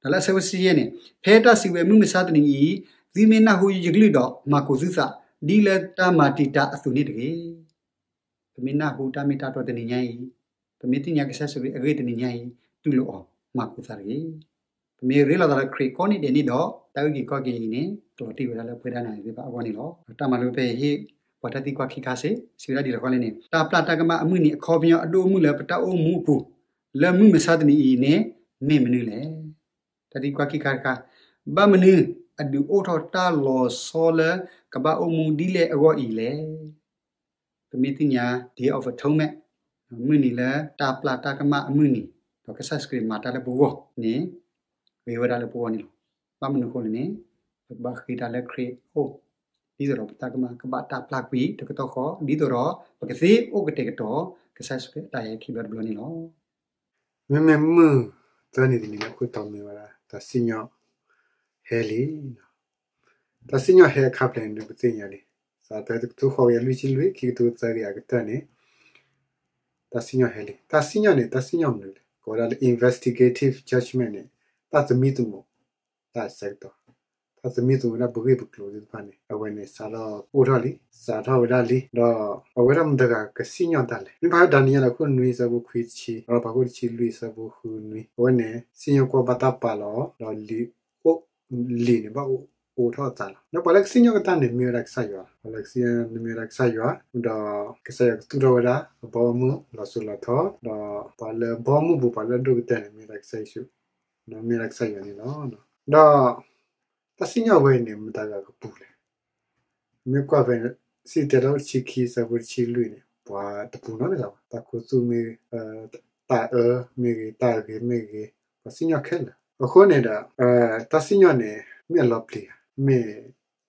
ဒီးလၢအဆၢဖိတဆံယဲၢ်န့ၣ်, ဖဲတၢ်စံးဝဲမုၢ်မဆါတနံၤအံၤ, သုမ့ၢ်နၢ်ဟူယကလုၢ်ဒီး မၤကိာ်သုသး, ဒ်လၢတၢ်မၤတံာ်တာ်အသိးန့ၣ်တဂ့ၤ. ပမ့ၢ်နၢ်ဟူတၢ်မ့ၢ်တၢ်တီတနံၤညါအံၤ, ပမ့ၢ်သ့ၣ်ညါကစၢ်ယ့ၣ်ၡူးခရံာ်အဂ့ၢ်တနံၤညါအံၤ, တူၢ်လိာ်အီၤ, မၤကိာ်သးတဂ့ၤ. ပမ့ၢ်ရ့လိာ်သးဒီးခရံာ်ကိးနံၤဒဲးန့ၣ်ဒီး, တၢ်အုၣ်က့ၤခီၣ်က့ၤအံၤန့ၣ် ကလီၤတံၢ်ဝဲဒၣ်လၢပဝဲဒၣ်နၤယၤသ့ၣ်တဖၣ်အဂီၢ်န့ၣ်လီၤ. တၢ်မၤလိဖဲအံၤဟ့ၣ်ပှၤတၢ်သံကွၢ်ခံခါစ့ၢ်, စံးဝဲဒၣ်ဒ်လဲၣ်ဃီလဲၣ်န့ၣ်, တၢ်ပျၢ်တၢ်ကမၣ်အမုၢ်နံၤအခီပညီအဒိၣ်အမုၢ်လၢပတၢ်အိၣ်မူအပူၤ, လၢမုၢ်မဆါတနံၤအံၤန့ၣ် မ့ၢ်မနုၤလဲၣ်. တၢ်သံကွၢ်ခံခါတခါ, ဘၣ်မနုၤအဒုးအိၣ်ထီၣ်တၢ်လီၤဆီလၢကဘၣ်အိၣ်မူဒ်လဲၣ်အဂီၢ်အံၤလဲၣ်. ပမ့ၢ်သ့ၣ်ညါ Day of Atonement, မုၢ်နံၤလၢတၢ်ပျၢ်တၢ်ကမၣ်အမုၢ်နံၤ, ဒီးကစၢ်ယ့ၣ်ၡူးခရံာ်မၤတၢ်လၢပဂီၢ်န့ၣ် ဂ့ၤဝဲဒၣ်လၢပဂီၢ်န့ၣ်လီၤ. ဘၣ်မနုၤအဃိလဲၣ်န့ၣ်, ပကဘၣ်ဃ့တၢ်လၢခရံာ်အအိၣ်, ဒ်သိးဒီးပတၢ်ကမၣ်ကဘၣ်တၢ်ပျၢ်ကွံာ်တကတီၢ်ဃီ, ဒ်သိးဒီးပကသ့အိၣ်ကတဲာ်ကတီၤ ကစၢ်ယ့ၣ်ၡူးခရံာ်အတၢ်ဟဲခံဘျီတဘျီန့ၣ်လီၤ. မ့မ့ၢ်မုၢ်သၢနံၤတနံၤန့ၣ် အခိၣ်တီမ့ၢ်ဝဲဒၣ် တၢ်စံၣ်ညီၣ်ဟဲလံ. တၢ်စံၣ်ညီၣ်ဟဲအခါဖဲလဲၣ်န့ၣ် ပသ့ၣ်ညါလံ. စးထီၣ်ဖဲတကထိဃိးကယၤလွံၢ်ဆံလွံၢ် ခံကထိသၢကယၤအကတၢၢ်န့ၣ် တၢ်စံၣ်ညီၣ်ဟဲလံ. တၢ်စံၣ်ညီၣ်န့ၣ် တၢ်စံၣ်ညီၣ်မနုၤလဲၣ်. ကိးဝဲဒၣ်လၢ investigative judgment န့ၣ် တၢ်သမံသမိးတၢ်ဆၢကတီၢ်, တၢ်သမံသမိးဝဲဒၣ်ပဂ့ၢ်ပကျိၤသ့ၣ်တဖၣ်န့ၣ် အဝဲန့ၣ်စးထီၣ်အိၣ်ထီၣ်လံ, စးထီၣ်ဝဲဒၣ်လံ. ဒီးအဝဲဒၣ်မတၤတဂၤကစံၣ်ညီၣ်တၢ်လဲၣ်. မ့ၢ်ဖးဒၣ်နံယၤလၢခိၣ်နွံဆၢဖိခွံတဆံ, ဒီးဖးခိၣ်တဆံလွံၢ်ဆၢဖိဃုနွံ, အဝဲန့ၣ် စံၣ်ညီၣ်ကွီၢ်ဘၣ်တၢ်ပာ်လီၤ, ဒီးလံာ်အိၣ်, လံာ်န့ၣ်ဘၣ်အိၣ်ထီၣ်အသးလီၤ. ဒီးပှၤလၢကစံၣ်ညီၣ်ကတၢ်န့ၣ် မ့ၢ်ဝဲဒၣ်ကစၢ်ယွၤ, ပှၤလၢကစံၣ်ညီၣ်န့ၣ်မ့ၢ်ဝဲဒၣ်ကစၢ်ယွၤ, ဒီးကစၢ်ယွၤကသူၣ်ထီၣ်ဝဲဒၣ်အဘီအမုၢ်လီၤစိၤလီၤထီ, ဒီးပှၤလၢအဘီအမုၢ်ပူၤ ပှၤလၢအဒိၣ်ကတၢၢ်န့ၣ် မ့ၢ်ဝဲဒၣ်ကစၢ်ယ့ၣ်ၡူး, မ့ၢ်ဝဲဒၣ်ကစၢ်ယွၤန့ၣ်လီၤ. ဒီး တၢ်စံၣ်ညီၣ်ဝဲအံၤန့ၣ် မတၤတဂၤကပူၤလဲၣ်. မ့ၢ်ကွၢ်ဖဲ စံၣ်တဲၤလီၢ်တဆံခံဆၢဖိတဆံလွံၢ်န့ၣ် ပှၤတပူၤနီတဂၤဘၣ်. တၢ်ခူသူၣ်မ့ၢ်, တၢ်အၢမ့ၢ်ဂ့ၤ, တၢ်အဂ့ၤမ့ၢ်ဂ့ၤ, ပှၤစံၣ်ညီၣ်ခဲလၢာ်. အဃိန့ၣ်ဒီး တၢ်စံၣ်ညီၣ်န့ၣ် မ့ၢ်အလီၤပျံၤဧါ, မ့ၢ်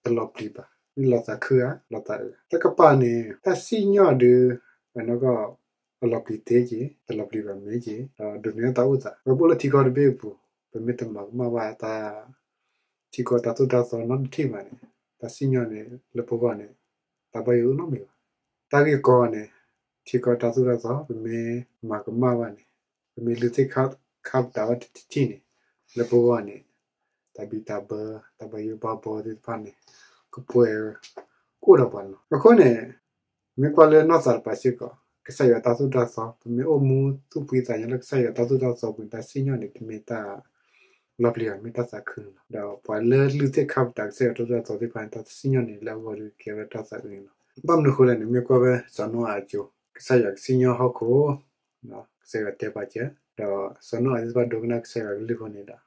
တလီၤပျံၤဘၣ်, မ့ၢ်လီၤသးခုဧါ, လီၤသးအုးဧါ. တကပၤန့ၣ် တၢ်စံၣ်ညီၣ်ဒီး အနီၢ်ကီၢ် အလီၤပျံၤသ့က့ၤ, တလီၤပျံၤဘၣ်မ့ၢ်က့ၤ, ဒီးဒိးန့ၢ်တၢ်အိၣ်သး. ပအိၣ်လၢထံကီၢ်တဘ့ၣ်အပူၤ, ပမ့ၢ်တမၤကမၣ်ဘၣ်တၢ် ထံကီၢ်တၢ်သိၣ်တၢ်သီနီတထံၣ်ဘၣ်န့ၣ်, တၢ်စံၣ်ညီၣ်န့ၣ် လၢပဂီၢ်န့ၣ် တၢ်ဘၣ်ယိၣ်အိၣ်နီတမံၤဘၣ်. တၢ်ဂ့ၢ်ကီန့ၣ် ထံကီၢ်တၢ်သိၣ်တၢ်သီ ပမ့ၢ်မၤကမၣ်ဘၣ်န့ၣ်, ပမ့ၢ်လုၢ်သ့ၣ်ခါပတာ်ဘၣ်တထံၣ်န့ၣ်, လၢပဂီၢ်န့ၣ် တၢ်ဘံၣ်တၢ်ဘၢ တၢ်ဘၣ်ယိၣ်ဘၣ်ဘီသ့ၣ်တဖၣ်န့ၣ် ကပှဲၤကအိၣ်ဒီးပှၤလီၤ. အဃိန့ၣ် မ့ၢ်ကွၢ်လၢနီၢ်သးတပၤစ့ၢ်ကီး ကစၢ်ယွၤတၢ်သိၣ်တၢ်သီ ပမ့ၢ်အိၣ်မူသူၣ်ဖှံသးညီလၢကစၢ်ယွၤတၢ်သိၣ်တၢ်သီပူၤန့ၣ် တၢ်စံၣ်ညီၣ်န့ၣ် တမ့ၢ်တၢ်လီၤပျံၤဘၣ် မ့ၢ်တၢ်သးခုလီၤ. ဒီးပှၤလၢလုၢ်သ့ၣ်ခါပတာ်ကစၢ်ယွၤတၢ်သိၣ်တၢ်သီသ့ၣ်တဖၣ်န့ၣ် တၢ်စံၣ်ညီၣ်န့ၣ် လၢအဂီၢ်ဒီးကဲဝဲဒၣ်တၢ်သးအုးန့ၣ်လီၤ. ဘၣ်မနုၤအဃိလဲၣ်န့ၣ် မ့ၢ်ကွၢ်ဖဲစီၤနိအၤအစိၤ ကစၢ်ယွၤကစံၣ်ညီၣ်ဟီၣ်ခိၣ် ကစၢ်ယွၤတဲပာ်စၢၤ, ဒီးစီၤနိအၤသ့ၣ်တဖၣ်ဒိကနၣ်ကစၢ်ယွၤကလုၢ်အဃိန့ၣ်ဒီး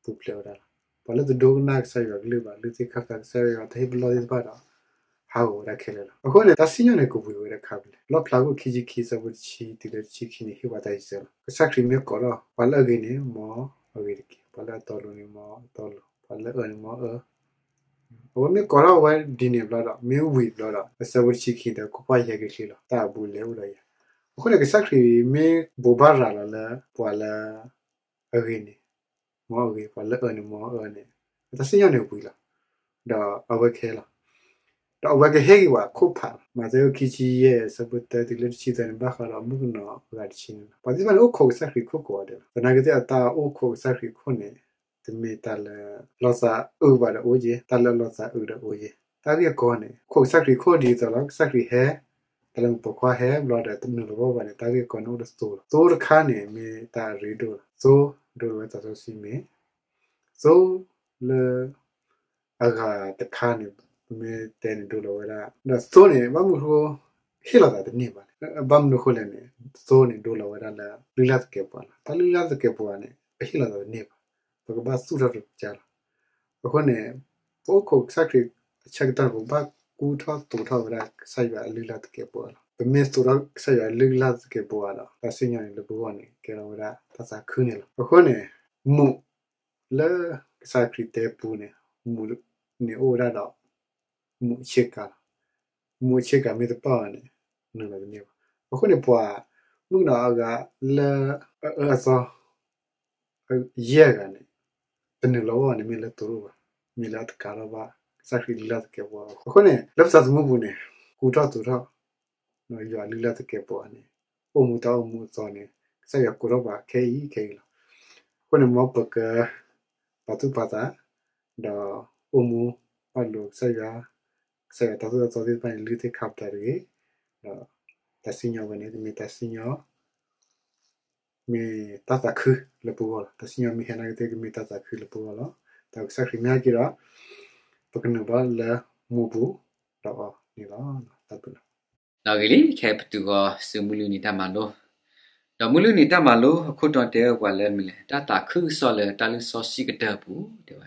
ပူၤဖျဲးဝဲဒၣ်လီၤ. ပှၤလၢတဒိကနၣ်ကစၢ်ယွၤကလုၢ်ဘၣ်, လုၢ်သ့ၣ်ခါပတာ်ကစၢ်ယွၤတၢ်ဟ့ၣ်ပလီၢ်သ့ၣ်တဖၣ်ဒီး ဟးဂီၤဝဲဒၣ်ခဲလၢာ်လီၤ. အဃိန့ၣ် တၢ်စံၣ်ညီၣ်န့ၣ် ကဝံၤဝဲဒၣ်ခါဖဲလဲၣ်. လီၣ်ဖျါခိၣ်ခံဆံခံ ဆၢဖိတဆံတုၤလၢတဆံခံန့ၣ် ဟ့ၣ်ပှၤတၢ်စံးဆၢလီၤ. ကစၢ်ခရံာ်မ့ၢ်ကိးထီၣ် ပှၤလၢအဂ့ၤန့ၣ် မ်အဂ့ၤတက့ၢ်, ပှၤလၢအတီလိၤန့ၣ် မ်အတီလိၤ, ပှၤလၢအအၢန့ၣ် မ်အအၢ အဝဲမ့ၢ်ကိးထီၣ်ဝဲဒ်န့ၣ်ဘျီဒီး မ့ၢ်ဝံၤဘျီဒီး အဆၢဖိတဆံခံဒီး ခိၣ်ဖးယဲၢ်က့ၤချ့လီၤ. တၢ်အဘူးအလဲအိၣ်ဒီးယၤ. အဃိန့ၣ် ကစၢ်ခရံာ်မ့ၢ်ဘိးဘၣ်ရၤလီၤလၢ ပှၤလၢအဂ့ၤန့ၣ် မ်အဂ့ၤ, ပှၤလၢအအၢန့ၣ် မ်အအၢန့ၣ် တၢ်စံၣ်ညီၣ်န့ၣ်ဝံၤလီၤ. ဒီးအဝဲကဟဲလီၤ. ဒီးအဝဲကဟ့ၣ်က့ၤပှၤခိၣ်ဖးလီၤ. မးသဲအခိၣ်ခံဆံယဲၢ် အဆၢဖိတၢ တုၤလၢတဆံသၢန့ၣ် ဘၣ်ဃးဒီးမုၣ်ကနီၤအဂၤတဆံန့ၣ်လီၤ. ပှၤသ့ၣ်တဖၣ်န့ၣ် အိၣ်ခိးကစၢ်ခရံာ်ခိၣ်ကိးဂၤဒဲးလီၤ. သနာ်က့သ့ၣ်အတၢ်အိၣ်ခိးကစၢ်ခရံာ်ခိၣ်န့ၣ် တမ့ၢ်တၢ်လၢလီၤသးအုးဘၣ်ဒီးအိၣ်က့ၤ, တၢ်လၢလီၤသးအုးဒီးအိၣ်က့ၤ. တၢ်ဂ့ၢ်အကီန့ၣ် ခိးကစၢ်ခရံာ်ခိၣ်ဒ်သိးလီၤ, ကစၢ်ခရံာ်ဟဲ တၢ်လၢမုၣ်ပိာ်ခွါဟဲဘျီဒီးတနုာ်လီၤဘၣ်ဘၣ်န့ၣ် တၢ်ဂ့ၢ်အကီန့ၣ်အိၣ်ဒီးသိလီၤ. သိတခါန့ၣ် မ့ၢ်တၢ်အရ့ဒိၣ်လီၤ. သိဒိလီၤဝဲသးစီဆှံမ့ၢ် သိလၢအဂၤတခါန့ၣ် ပမ့ၢ်တဲန့ၣ်ဒိလီၤဝဲဒၣ်, ဒီးသိန့ၣ် ဘၣ်မနုၤဃိဟ့ၣ်လီၤသးတန့ၢ်ဘၣ်လဲၣ်. ဘၣ်မနုၤဃိလဲၣ်န့ၣ် သိန့ၣ်ဒိလီၤဝဲဒၣ်လၢလုၢ်လၢ်သကဲးပဝးလီၤ. တၢ်လုၢ်လၢ်သကဲးပဝးန့ၣ် ပဟ့ၣ်လီၤသးတန့ၢ်ဘၣ်, ပကဘၣ်သူၣ်ထီၣ်တကါလီၤ. အဃိန့ၣ် ပအိၣ်ခိးကစၢ်ခရံာ်အဆၢကတီၢ်န့ၣ် ပကဘၣ်ကူထီၣ်သိးထီၣ်ဝဲဒၣ်ကစၢ်ယွၤအလုၢ်လၢ်သကဲးပဝးလီၤ. ပမ့ၢ်သိးထီၣ်ကစၢ်ယွၤအလုၢ်လၢ်သကဲးပဝးဒီး တၢ်စံၣ်ညီၣ်န့ၣ်လၢပဂီၢ်န့ၣ် ကဲထီၣ်ဝဲဒၣ်တၢ်သးခုန့ၣ်လီၤ. အဃိန့ၣ် မူးလၢကစၢ်ခရံာ်တဲပူန့ၣ် မူးန့ၣ်အိၣ်ဝဲဒၣ်ဒီး မူးအဆ့ကၤလီၤ. မူးအဆ့ကၤမ့ၢ်တပၣ်ဘၣ်န့ၣ် နုာ်လီၤတန့ၢ်ဘၣ်. အဃိန့ၣ် ပှၤမုၣ်ကနီၤအဂၤလၢအအၢအသီ ယဲၢ်ဂၤန့ၣ် တနုာ်လီၤဘၣ်န့ၣ် မ့ၢ်လၢတအိၣ်ဘၣ်, မ့ၢ်လၢအတကးထီၣ်ဘၣ် ကစၢ်ခရံာ်လုၢ်လၢ်သကဲးပဝး. အဃိန့ၣ် လၢပသးသမူပူၤန့ၣ် ကူထီၣ်သိးထီၣ် ယွၤလုၢ်လၢ်သကဲးပဝးန့ၣ် အိၣ်မူတၢ်အိၣ်မူအသီန့ၣ် ကစၢ်ယွၤကိးထီၣ်ပှၤခဲအံၤခဲအံၤလီၤ. အဃိန့ၣ် မ်ပကပာ်သူၣ်ပာ်သး ဒီးအိၣ်မူဘၣ်လိာ်ကစၢ်ယွၤ, ကစၢ်ယွၤတၢ်သိၣ်တၢ်သီသ့ၣ်တဖၣ်န့ၣ် လုၢ်သ့ၣ်ခါပတာ်တဂ့ၤ, ဒီးတၢ်စံၣ်ညီၣ်ဝဲန့ၣ် ကမ့ၢ်တၢ်စံၣ်ညီၣ် မ့ၢ်တၢ်သးခုလၢပဂီၢ်လီၤ. တၢ်စံၣ်ညီၣ်မ့ၢ်ဟဲနာ်က့သ့ၣ် ကမ့ၢ်တၢ်သးခုလၢပဂီၢ်လီၤ. တၢ်ကစၢ်ခရံာ်မ့ၢ်ဟဲက့ၤဒီး ပကနုာ်ဘၣ်လၢမူးပူၤဒီးအီၤန့ၣ်လီၤ. တၢ်ဘျုးလီၤ. ဒီးဂ့ၤလံခဲပတုာ်ဃီၤဆူမုၢ်လုၢ်နံၤတၢ်မၤလိ, အခိၣ်တီတဲဝဲပှၤလၢမနုၤလဲၣ်, တၢ်သးခုကစီၣ်လၢတၢ်လုၢ်စီဆှံကတၢၢ်အပူၤ တဲဝဲ.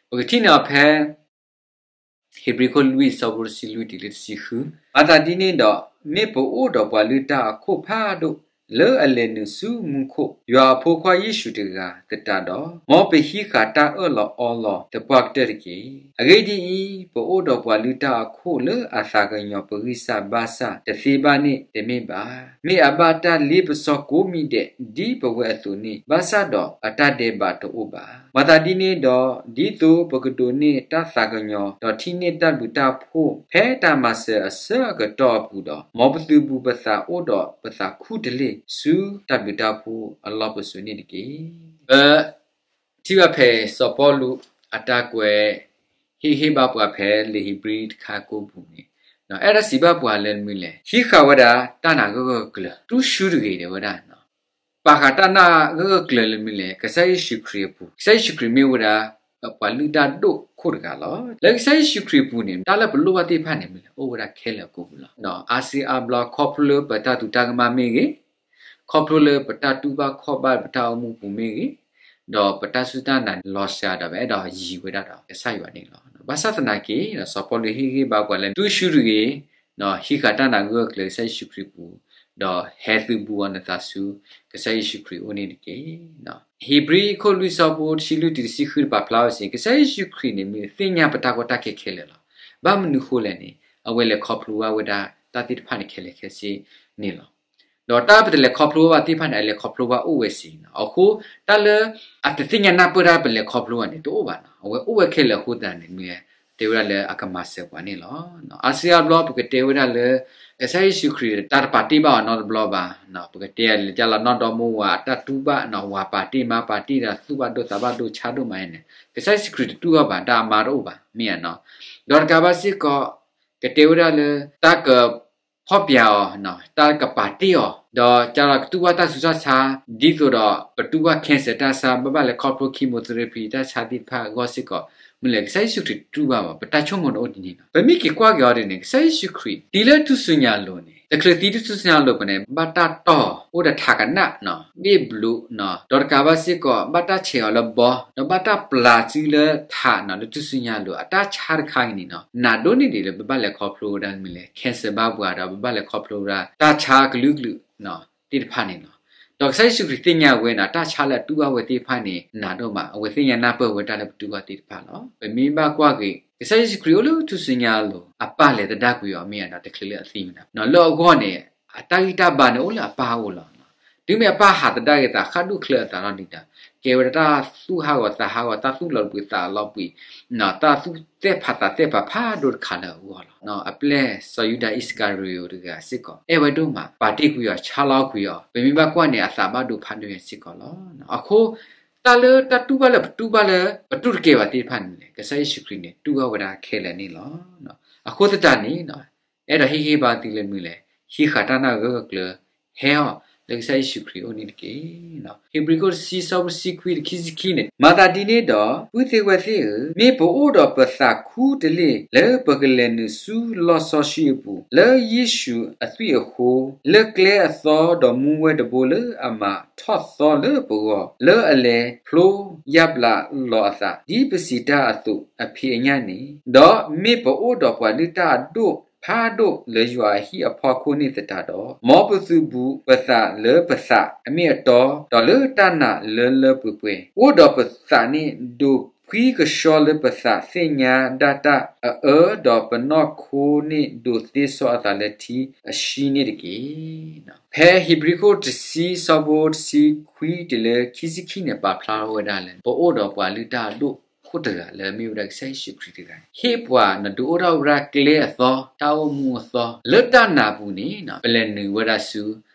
ပကထံၣ်န့ၢ်အီၤဖဲ ဧ့ၤဘြံၤခိၣ်လွံၢ် ဆၢဖိတဆံလွံၢ်တုၤလၢတဆံဃု, မၤသးဒ်န့ၣ်ဒီး, မ့ၢ်ပအိၣ်ဒီးပှၤလုၢ်တၢ်အခိၣ်ဖးဒိၣ် လၢအလဲၤနုာ်ဆူမူခိၣ် ယွၤအဖိခွါယ့ၣ်ၡူးတဂၤသတးဒီး, မ်ပဟံးဃာ်တၢ်အၢၣ်လီၤအီလီၤသပှၢ်ကတၢၢ်တက့ၢ်. အဂ့ၢ်ဒ်အံၤ, ပအိၣ်ဒီးပှၤလုၢ်တၢ်အခိၣ်လၢအသးကညီၤပဂံၢ်စၢ်ဘါစၢ်တသ့ဘၣ်န့ၣ်တမ့ၢ်ဘၣ်. မ့ၢ်အဘၣ်တၢ်လ့ပစီကိးမံၤဒဲး ဒ်ပဝဲအသိးန့ၣ်, ဘၣ်ဆၣ်ဒီးအတၢ်ဒဲးဘးတအိၣ်ဘၣ်. မၤသးဒ်န့ၣ်ဒီး, ဒ်သိးပကဒိးန့ၢ်တၢ်သးကညီၤ ဒီးထံၣ်န့ၢ်တၢ်ဘျုးတၢ်ဖှိၣ် ဖဲတၢ်မၤစၢၤအဆၢကတီၢ်အပူၤဒီး, မ်ပသုးဘူးပသးအိၣ်ဒီးပသးခူတလ့ၢ် ဆူတၢ်ဘျုးတၢ်ဖှိၣ်အလီၢ်ပစိာ်န့ၣ်တက့ၢ်. ပထံၣ်ဘၣ်ဖဲစီၤပီလူးအတၢ်ကွဲး ဟ့ၣ်ဂံၢ်ဟ့ၣ်ဘါပှၤဖဲလံာ်ဧ့ၤဘြံၤတခါကိးပူၤန့ၣ်, အဲၣ်ဒိးစံးဘၣ်ပှၤလၢမနုၤလဲၣ်, ဟံးဃာ်ဝဲဒၣ်တၢ်နာ်ဂၢၢ်ဂၢၢ်ကျၢၤ တူၢ်ဆူၣ်တဂ့ၤ တဲဝဲဒၣ် ပာ်ဃာ်တၢ်နာ်ဂၢၢ်ဂၢၢ်ကျၢၤလၢမနုၤလဲၣ်, ကစၢ်ယ့ၣ်ၡူးခရံာ်အပူၤ, ကစၢ်ယ့ၣ်ၡူးခရံာ်မ့ၢ်ဝဲဒၣ် ပှၤလုၢ်တၢ်ဒိၣ်ခိၣ်တဂၤလီၤ. လၢကစၢ်ယ့ၣ်ၡူးခရံာ်အပူၤန့ၣ် တၢ်လၢပလိၣ်ဘၣ်သ့ၣ်တဖၣ်န့ၣ် မ့ၢ်လဲၣ် အိၣ်ဝဲဒၣ်ခဲလၢာ်အကိာ်ပူၤလီၤ. အါစုအါဘျီ ခီဖျိလၢပတၢ်သူတၢ်ကမၣ်မ့ၢ်ဂ့ၤ, ခီဖျိလၢပတၢ်တူၢ်ဘၣ်ခီၣ်ဘၣ်ပတၢ်အိၣ်မူပူၤမ့ၢ်ဂ့ၤ, ဒီးပတၢ်စူၢ်တၢ်နာ်လီၤစှၤဒီး ပအဲၣ်ဒိးယံၤဝဲဒၣ်ဒီးကစၢ်ယွၤန့ၣ်လီၤ. ဘၣ်ဆၣ်သနာ်က့ စီၤပီလူးဟ့ၣ်ဂံၢ်ဟ့ၣ်ဘါပှၤလၢ တူၢ်ဆူၣ်တဂ့ၤ ဟံးဃာ်တၢ်နာ်ဂၢၢ်ဂၢၢ်ကျၢၤကစၢ်ယ့ၣ်ၡူးခရံာ်အပူၤ, ဒီးဟဲသုးဘူးအီၤနသးဆူ ကစၢ်ယ့ၣ်ၡူးခရံာ်အအိၣ်န့ၣ်တက့ၢ်. ဧ့ၤဘြံၤခိၣ်လွံၢ်ဆၢဖိတဆံလွံၢ်တုၤတဆံဃု တပာ်ဖျါဝဲစ့ၢ်ကီး ကစၢ်ယ့ၣ်ၡူးခရံာ်န့ၣ် မ့ၢ်သ့ၣ်ညါပတၢ်ကီတၢ်ခဲခဲလၢာ်လီၤ. ဘၣ်မနုၤဃိလဲၣ်န့ၣ် အဝဲလဲၤခီဖျိဘၣ်ဝဲဒၣ်တၢ်သ့ၣ်တဖၣ်န့ၣ်ခဲလၢာ်ခဲဆ့န့ၣ်လီၤ. ဒီးတၢ်ပတလဲၤခီဖျိဘၣ်သ့ၣ်တဖၣ်န့ၣ် အလဲၤခီဖျိဘၣ်အိၣ်ဝဲစ့ၢ်ကီးန့ၣ်လီၤ. အဃိ တၢ်လၢအတသ့ၣ်ညါနၢ်ပၢၢ်တၢ်ပလဲၤခီဖျိဘၣ်န့ၣ် တအိၣ်ဘၣ်န့ၣ်လီၤ. အဝဲအိၣ်ဝဲခဲလၢာ်အဃိသတးန့ၣ် မ့ၢ်တဲဝဲဒၣ်လၢအကမၤစၢၤပှၤန့ၣ်လီၤ. အါစုအါဘျီပကတဲဝဲဒၣ်လၢ ကစၢ်ယ့ၣ်ၡူးခရံာ်တၢ်တပာ်တ့ၢ်ဘၣ်အီၤနီတဘျီဘၣ်, ပကတဲလၢတၢ်လီၤနီၢ်ဒီမါဝၤ အတၢ်တူၢ်ဘၣ် ဝၤပာ်တ့ၢ်မါပာ်တ့ၢ်ဒီးသူၣ်ဘၣ်ဒိသးဘၣ်ဒိဆါဒိၣ်မးန့ၣ် ကစၢ်ယ့ၣ်ၡူးခရံာ်တတူၢ်ဘၣ်ဘၣ်, တၢ်အမါတအိၣ်ဘၣ် မ့ၢ်ဧါ. ဒီးတကးဘၣ်စ့ၢ်ကီး ကတဲဝဲဒၣ်လၢ တၢ်ကဖီၣ်ပျဲအီၤ, တၢ်ကပာ်တ့ၢ်အီၤ, ဒီးကဒီးကတူၢ်ဘၣ်တၢ်ဆူးတၢ်ဆါ ဒ်သိးဒီးပတူၢ်ဘၣ် cancer တၢ်ဆါ ဘၣ်ဘၣ်လဲၤခီဖျိ chemotherapy တၢ်ဆါသ့ၣ်တဖၣ်အဂီၢ်စ့ၢ်ကီး မ့ၢ်လဲၣ် ကစၢ်ယ့ၣ်ၡူးခရံာ်တတူၢ်ဘၣ်ဘၣ်. ပတၢ်ဆိကမိၣ်န့ၣ်အိၣ်ဒ်န့ၣ်လီၤ. ပမ့ၢ်က့ၤကွၢ်က့ၤအီၤဒ်န့ၣ် ကစၢ်ယ့ၣ်ၡူးခရံာ် သံလၢထူၣ်စုညါအလိၤန့ၣ် တချုးသံလၢထူၣ်စုညါအလိၤဖဲန့ၣ် ဘၣ်တၢ်တီၢ်အီၤ အိၣ်ဒီးထးကနၣ် ဘ့ၣ်ဘျိး, ဒီးတကးဘၣ်စ့ၢ်ကီး ဘၣ်တၢ်ဆဲးအီၤလၢဘီ ဒီးဘၣ်တၢ်ပျးစုလၢထးန့ၣ် လၢထူၣ်စုညါအလိၤ အတၢ်ဆါတခါအံၤန့ၣ် နးဒိၣ်န့ၢ်ဒံးလၢပဘၣ်လဲၤခီဖျိဝဲဒၣ်မ့ၢ်လဲၣ် cancer ဘၣ်ပှၤဒီး ပဘၣ်လဲၤခီဖျိဝဲဒၣ် တၢ်ဆါကလုာ်ကလုာ်သ့ၣ်တဖၣ်န့ၣ်လီၤ. ဒီးကစၢ်ယ့ၣ်ၡူးခရံာ်သ့ၣ်ညါဝဲန့ၣ် တၢ်ဆါလၢအတူၢ်ဘၣ်ဝဲသ့ၣ်တဖၣ်န့ၣ် နးဒိၣ်မး အဝဲသ့ၣ်ညါနၢ်ပၢၢ်ဝဲတၢ်လၢပတူၢ်ဘၣ်သ့ၣ်တဖၣ်လီၤ. ပမ့ၢ်ဘၣ်ကွၢ်က့ၤ ကစၢ်ယ့ၣ်ၡူးခရံာ်အိၣ်လၢထူၣ်စုညါအလိၤ အပၢ်လဲၤသဒၣ်ကွံာ်အီၤမ့ၢ်ဧါဒီး တချုးလၢအသံဝဲဒၣ် လၢအဂီၢ်န့ၣ် အတၢ်ဂံၢ်တၢ်ဘါန့ၣ် အိၣ်လၢအပၢ်အအိၣ်လီၤ. တုၤမ့ၢ်အပၢ်ဟးသဒၣ်က့ၤသး ဃၣ်ဒိၣ်ချၢအသးထီၣ်ဒံးဒီး ကဲဝဲဒၣ်တၢ်သူၣ်ဟးဂီၤသးဟးဂီၤ တၢ်သူၣ်လီၤတပှ့ၤသးလီၤပှ့ၤ တၢ်သူၣ်သဲၣ်ဖးသးသဲၣ်ဖးဖးဒိၣ်တခါလၢအဂီၢ်လီၤ. အပျဲၢ်စီၤယူဒၤအံၣ်စကၤရံၤအိးတဂၤစ့ၢ်ကီး အဲၣ်ဝဲဒိၣ်မး ပာ်တ့ၢ်ကွံာ်အီၤ ဆါလီၤကွံာ်အီၤ ပမ့ၢ်ဘၣ်ကွၢ်န့ၣ် အသးဘၣ်ဒိဖးဒိၣ်ညါစ့ၢ်ကီးလီၤ. အဃိ တၢ်လၢတၢ်တူၢ်ဘၣ်လၢပတူၢ်ဘၣ်လၢ ပတူၢ်တကဲဘၣ်သ့ၣ်တဖၣ်န့ၣ်လဲၣ် ကစၢ်ယ့ၣ်ၡူးခရံာ်န့ၣ် တူၢ်ဘၣ်ဝဲဒၣ်ခဲလၢာ်န့ၣ်လီၤ. အဃိသတးန့ၣ် အဲၣ်ဒိးဟ့ၣ်ဂံၢ်ဟ့ၣ်ဘါသုလၢမနုၤလဲၣ်, ဟံးဃာ်တၢ်နာ်ဂၢၢ်ဂၢၢ်ကျၢၤ ဟဲအီၤ လၢကစၢ်ယ့ၣ်ၡူးခရံာ်အအိၣ်န့ၣ်တက့ၢ်. ဧ့ၤဘြံၤခိၣ်တဆံ ဆၢဖိတဆံခွံ တဆံခံန့ၣ်, မၤသးဒ်န့ၣ်ဒီး ပုၢ်သ့ၣ်ဝဲၢ်သ့ၣ်ဧၢ, မ့ၢ်ပအိၣ်ဒီးပသးခူတလ့ၢ် လၢပကလဲၤနုာ်ဆူလီၢ်စီဆှံအပူၤ လၢယ့ၣ်ၡူးအသွံၣ်အဃိ, လၢကျဲအသီ ဒီးမူဝဲတဘိလၢအမၤထီၣ်သီလၢပဂီၢ်, လၢအလဲၤဖျိယါဘျးလီၤအသး ဒ်ပစံးတၢ်အသိး အဖံးအညၣ်န့ၣ်, ဒီးမ့ၢ်ပအိၣ်ဒီးပှၤလုၢ်တၢ်အဒိၣ်ဖးဒိၣ်လၢယွၤအဟံၣ်အဖီခိၣ်န့ၣ်သတးဒီး, မ်ပသုးဘူးပသးလၢပသးအမ့ၢ်အတီ, ဒီးလၢတၢ်နာ်လၢလၢပှဲၤပှဲၤ, အိၣ်ဒီးပသးန့ၣ်ဒိးဖှံကဆှီလၢပသးသ့ၣ်ညါဒၣ်တၢ်အအၢ, ဒီးပနီၢ်ခိန့ၣ်ဒိးသ့စီအသးလၢထံအဆှံန့ၣ်တက့ၢ်. ဖဲဧ့ၤဘြံၤခိၣ်တဆံ ဆၢဖိတဆံခွံတုၤလၢခံဆံခံန့ၣ် ပာ်ဖျါထီၣ်ဝဲဒၣ်လၢ ပအိၣ်ဒီးပှၤလုၢ်တၢ်အဒိၣ်ခိၣ်တဂၤလၢအမ့ၢ်ဝဲဒၣ်ကစၢ်ယ့ၣ်ၡူးခရံာ်တဂၤန့ၣ် ဟ့ၣ်ပှၤန့ၣ်ဒုးအိၣ်ထီၣ်ဝဲဒၣ်ကျဲအသီ တၢ်အိၣ်မူအသီ လၢတၢ်နာ်ပူၤန့ၣ် ပလဲၤနုာ်ဝဲဒၣ်ဆူ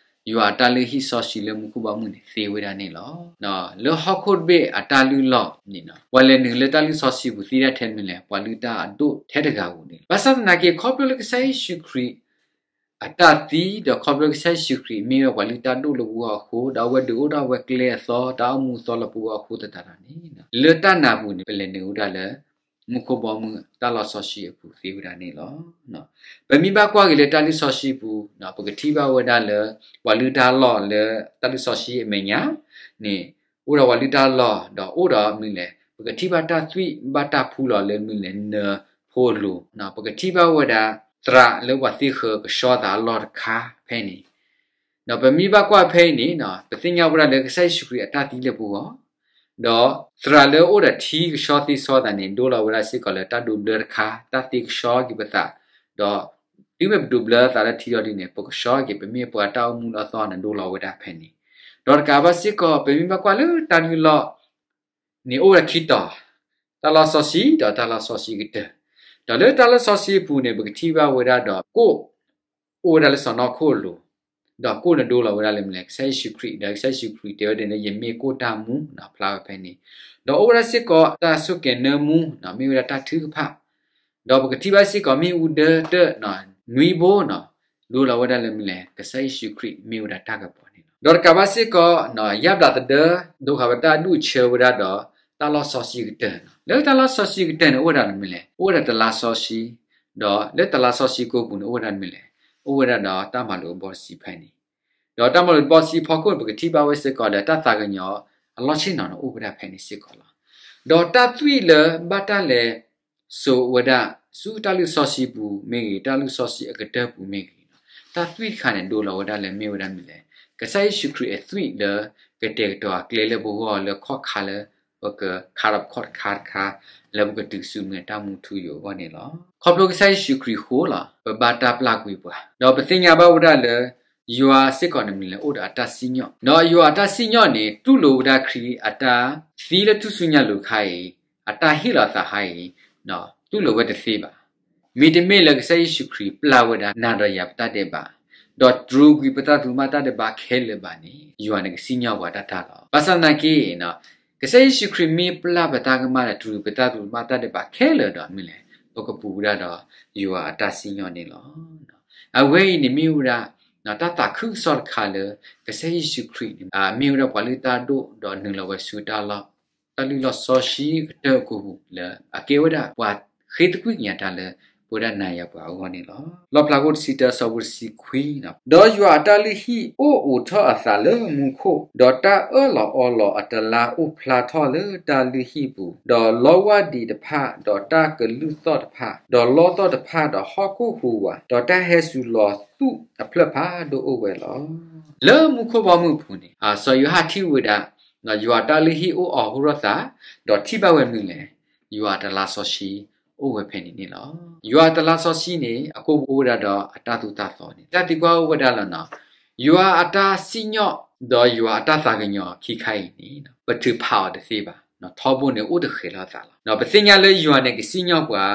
ယွၤအတၢ်လုၢ်ဟံၣ်စီဆှံလၢမူခိၣ်ဘီမုၢ်န့ၣ် သ့ဝဲဒၣ်န့ၣ်လီၤ. လၢဟီၣ်ခိၣ်တဘ့ၣ်အတၢ်လုၢ်လီၢ်န့ၣ် ပှၤလဲၤနုာ်လၢတၢ်လုၢ်စီဆှံပူၤသ့ဒၣ်ထဲမနုၤလဲၣ်, ပှၤလုၢ်တၢ်အဒိၣ်ထဲတဂၤဧိၤန့ၣ်လီၤ. ဘၣ်ဆၣ်သနာ်က့ ခီဖျိလၢကစၢ်ယ့ၣ်ၡူးခရံာ် အတၢ်သံ ဒီးခီဖျိကစၢ်ယ့ၣ်ၡူးခရံာ်မ့ၢ်ဝဲပှၤလုၢ်တၢ်ဒိၣ်လၢပဂီၢ်အဃိ, ဒီးအဝဲဒုးအိၣ်ထီၣ်ဝဲကျဲအသီ တၢ်အိၣ်မူအသီလၢပဂီၢ်အဃိသတးဒီးန့ၣ်, လၢတၢ်နာ်ပူၤန့ၣ် ပလဲၤနုာ်ဝဲဒၣ်လၢ မူခိၣ်ဘီမုၢ်တၢ်လီၢ်စီဆှံအပူၤသ့ဝဲဒၣ်န့ၣ်လီၤ. ပမ့ၢ်ဘၣ်ကွၢ်က့ၤလၢတၢ်လုၢ်စီဆှံပူၤ, ပကထံၣ်ဘၣ်ဝဲဒၣ်လၢ ပှၤလုၢ်တၢ်လီၢ်လၢတၢ်လုၢ်စီဆှံအမဲာ်ညါန့ၣ် အိၣ်ဒီးပှၤလုၢ်တၢ်လီၢ် ဒီးအိၣ်ဒီးမနုၤလဲၣ်, ပကထံၣ်ဘၣ်တၢ်သွံၣ်ဘၣ်တၢ်ဖှူလီၤလၢမနုၤလဲၣ်, နၢၤဖိအလိၤ, ပကထံၣ်ဘၣ်ဝဲဒၣ် သရၣ်လၢပှၤသ့ဃၢၤကဆှီသးအလီၢ်တခါဖဲန့ၣ်, ဒီးပမ့ၢ်ဘၣ်ကွၢ်ဖဲအံၤန့ၣ် ပသ့ၣ်ညါဝဲဒၣ်လၢကစၢ်ယ့ၣ်ၡူးခရံာ်အတၢ်သံလၢပဂီၢ်, ဒီးသရၣ်လၢအိၣ်ဒီးထံကဆှီသ့ဆှီသးန့ၣ် ဒိလီၤဝဲဒၣ်စ့ၢ်ကီးလၢတၢ်ဒိးဘျၢတခါ, တၢ်သ့ကဆှီက့ၤပသး, ဒီးတုၤမ့ၢ်ပဒိးဘျၢသးလၢထံဒီးဒ်န့ၣ် ပကဆှီက့ၤ ပမ့ၢ်ပှၤတၢ်အိၣ်မူလၢအသီန့ၣ် ဒိလီၤဝဲဒၣ်ဖဲန့ၣ်, ဒီးတကးဘၣ်စ့ၢ်ကီး ပမ့ၢ်ဘၣ်ကွၢ်လၢတၢ်လုၢ်လီၢ် န့ၣ်အိၣ်ဝဲဒၣ်ခံတီၤ, တၢ်လီၢ်စီဆှံ ဒီးတၢ်လီၢ်စီဆှံကတၢၢ်, ဒီးလၢတၢ်လီၢ်စီဆှံအပူၤန့ၣ် ပကထံၣ်ဘၣ်ဝဲဒၣ်ဒီး ကိၣ်အိၣ်ဝဲဒၣ်လၢစီၢ်နီၤခိၣ်အလိၤ, ဒီးကိၣ်န့ၣ်ဒိလီၤဝဲဒၣ်လၢမနုၤလဲၣ်, ကစၢ်ယ့ၣ်ၡူးခရံာ်, ဒီးကစၢ်ယ့ၣ်ၡူးခရံာ်တဲဝဲဒၣ်လၢ ယမ့ၢ်ကိၣ်တၢ်မူ ဖျါဝဲဖဲန့ၣ်, ဒီးအိၣ်ဝဲဒၣ်စ့ၢ်ကီးတၢ်ဆိၣ်ကဲၤနၢမူ မ့ၢ်ဝဲဒၣ်တၢ်ထုကဖၣ် ဒီးပကထံၣ်ဘၣ်စ့ၢ်ကီး မ့ၣ်အူဒၢတၢၣ် နွံဘိန့ၣ် ဒိလီၤဝဲဒၣ်လၢမနုၤလဲၣ်, ကစၢ်ယ့ၣ်ၡူးခရံာ်မ့ၢ်ဝဲဒၣ်တၢ်ကပီၤန့ၣ်လီၤ. ဒီးတကးဘၣ်စ့ၢ်ကီး ယါဘျးသဒၢ ဒိဃာ်ဝဲတၢ်ဒူၣ်ဆၢဝဲဒၣ်ဒီး တၢ်လီၢ်စီဆှံကတၢၢ်န့ၣ်လီၤ. လၢတၢ်လီၢ်စီဆှံကတၢၢ်န့ၣ် အိၣ်ဝဲဒၣ်မနုၤလဲၣ်, အိၣ်ဝဲဒၣ်တလါစီဆှံ, ဒီးလၢတလါစီဆှံကိးပူၤန့ၣ် အိၣ်ဝဲဒၣ်မနုၤလဲၣ်, အိၣ်ဝဲဒၣ်ဒီးတၢ်မၤလိာ်အဘီတဆံဖဲန့ၣ် ဒီးတၢ်မၤလိာ်တဘီတဆံဖီခိၣ်န့ၣ် ပကထံၣ်ဘၣ်ဝဲစ့ၢ်ကီးဒီး တၢ်သးကညီၤအလီၢ်ဆ့ၣ်နီၤန့ၣ် အိၣ်ဝဲဒၣ်ဖဲန့ၣ်စ့ၢ်ကီးလီၤ. ဒီးတၢ်သွံၣ်လၢဘၣ်တၢ်လဲၤစိာ်ဝဲဒၣ် ဆူတၢ်လုၢ်စီဆှံပူၤမ့ၢ်ဂ့ၤ, တၢ်လုၢ်စီဆှံအကတၢၢ်ပူၤမ့ၢ်ဂ့ၤ, တၢ်သွံၣ်တခါန့ၣ် ဒိလီၤဝဲဒၣ်လၢမ့ၢ်ဝဲဒၣ်မနုၤလဲၣ်, ကစၢ်ယ့ၣ်ၡူးခရံာ်အသွံၣ်လၢ ကတဲာ်ကတီၤအကျဲလၢပဂီၢ်လၢခီၣ်ခါလၢ ပကခါထီၣ်ပခီၣ်တခါတခါ လၢပကတုၤဆူမ့ၢ်တၢ်မူထူယိာ်အဂီၢ်န့ၣ်လီၤ. ခီဖျိကစၢ်ယ့ၣ်ၡူးခရံာ်အဃိလီၤ ပဘၣ်တၢ်ပျၢ်ကွံာ်ပှၤ, ဒီးပသ့ၣ်ညါဘၣ်ဝဲဒၣ်လၢ ယွၤစ့ၢ်ကီးန့ၣ်မနုၤလဲၣ် အိၣ်ဒီးအတၢ်စံၣ်ညီၣ်, ဒီးယွၤအတၢ်စံၣ်ညီၣ်န့ၣ် တူၢ်လိာ်ဝဲဒၣ်ခရံာ်အတၢ်သံလၢထူၣ်စုညါလိၤခါအံၤ အတၢ်ဟ့ၣ်လီၤသးခါအံၤ တူၢ်လိာ်ဝဲတသ့ဘၣ်. မ့တမ့ၢ်လၢကစၢ်ယ့ၣ်ၡူးခရံာ်ပျၢ်ဝဲဒၣ် နၤဒီးယၤပတၢ်ဒဲးဘး, ဒီးတြူာ်ကွံာ်ပတၢ်သူၣ်မၤတၢ်ဒဲးဘးခဲလၢာ်ဘၣ်န့ၣ် ယွၤန့ၣ်ကစံၣ်ညီၣ်ပှၤတၢ်တၢ်လီၤ. ဘၣ်ဆၣ်သနာ်က့ ကစၢ်ယ့ၣ်ၡူးခရံာ်မ့ၢ်ပျၢ်ပတၢ်ကမၣ်ဒီးတြူာ်ပတၢ်သူၣ်မၤတၢ်ဒဲးဘးခဲလၢာ်ဒီးမနုၤလဲၣ်, ပကပူၤဝဲဒၣ်ဒီးယွၤအတၢ်စံၣ်ညီၣ်န့ၣ်လီၤ. အဝဲအံၤန့ၣ်မ့ၢ်ဝဲဒၣ် တၢ်သးခုကစီၣ်တခါလၢ ကစၢ်ယ့ၣ်ၡူးခရံာ်န့ၣ် မ့ၢ်ဝဲဒၣ်ပှၤလုၢ်တၢ်ဒိၣ်ဒီးနုာ်လီၤဝဲဆူတၢ်လီၢ် တၢ်လုၢ်လီၢ်စီဆှံကတၢၢ်အကိာ်ပူၤလၢ အကဲဝဲဒၣ်ပှၤဃ့သကွံၢ်ကညးတၢ်လၢ ပဝဲဒၣ်နၤယၤပှၤအဂီၢ်န့ၣ်လီၤ. လီၣ်ဖျါခိၣ်တဆံတၢ ဆၢဖိတဆံခွံ, ဒီးယွၤအတၢ်လုၢ်ဟံၣ်အိၣ်အိးထီၣ်အသးလၢမူခိၣ်, ဒီးတၢ်အၢၣ်လီၤအီလီၤအတလါအိၣ်ဖျါထီၣ်လၢတၢ်လုၢ်ဟံၣ်ပူၤ, ဒီးလီဝၢ်ဒံးတဖၣ်, ဒီးတၢ်ကလုၢ်သီၣ်တဖၣ်, ဒီးလီသီၣ်တဖၣ်ဒီးဟီၣ်ခိၣ်ဟူးဝး, ဒီးတၢ်ဟဲစူၤလီၤသူၣ်အဖျၢၣ်ဖးဒိၣ်အိၣ်ဝဲလီၤ. လၢမူခိၣ်ဘီမုၢ်အပူၤန့ၣ် စီၤယိၤဟၣ်ထံၣ်ဝဲဒၣ် ဒီးယွၤအတၢ်လုၢ်ဟံၣ်အိၣ်အိးထီၣ်အသး, ဒီးထံၣ်ဘၣ်ဝဲမနုၤလဲၣ်, ယွၤအတလါစီဆှံအိၣ်ဝဲဖဲန့ၣ်န့ၣ်လီၤ. ယွၤအတလါစီဆှံန့ၣ် အကိာ်ပူၤအိၣ်ဝဲဒၣ်ဒီးအတၢ်သိၣ်တၢ်သီန့ၣ် တၢ်သံကွၢ်အိၣ်ဝဲဒၣ်လီၤနီၤ. ယွၤအတၢ်စံၣ်ညီၣ် ဒီးယွၤအတၢ်သးကညီၤခံခါအံၤန့ၣ် ပထုးဖးအီၤတသ့ဘၣ်. ထီဘိန့ၣ်အိၣ်တဃဲၤလီၤသးလီၤ. ဒီးပသ့ၣ်ညါလၢယွၤန့ၣ်ကစံၣ်ညီၣ်ပှၤ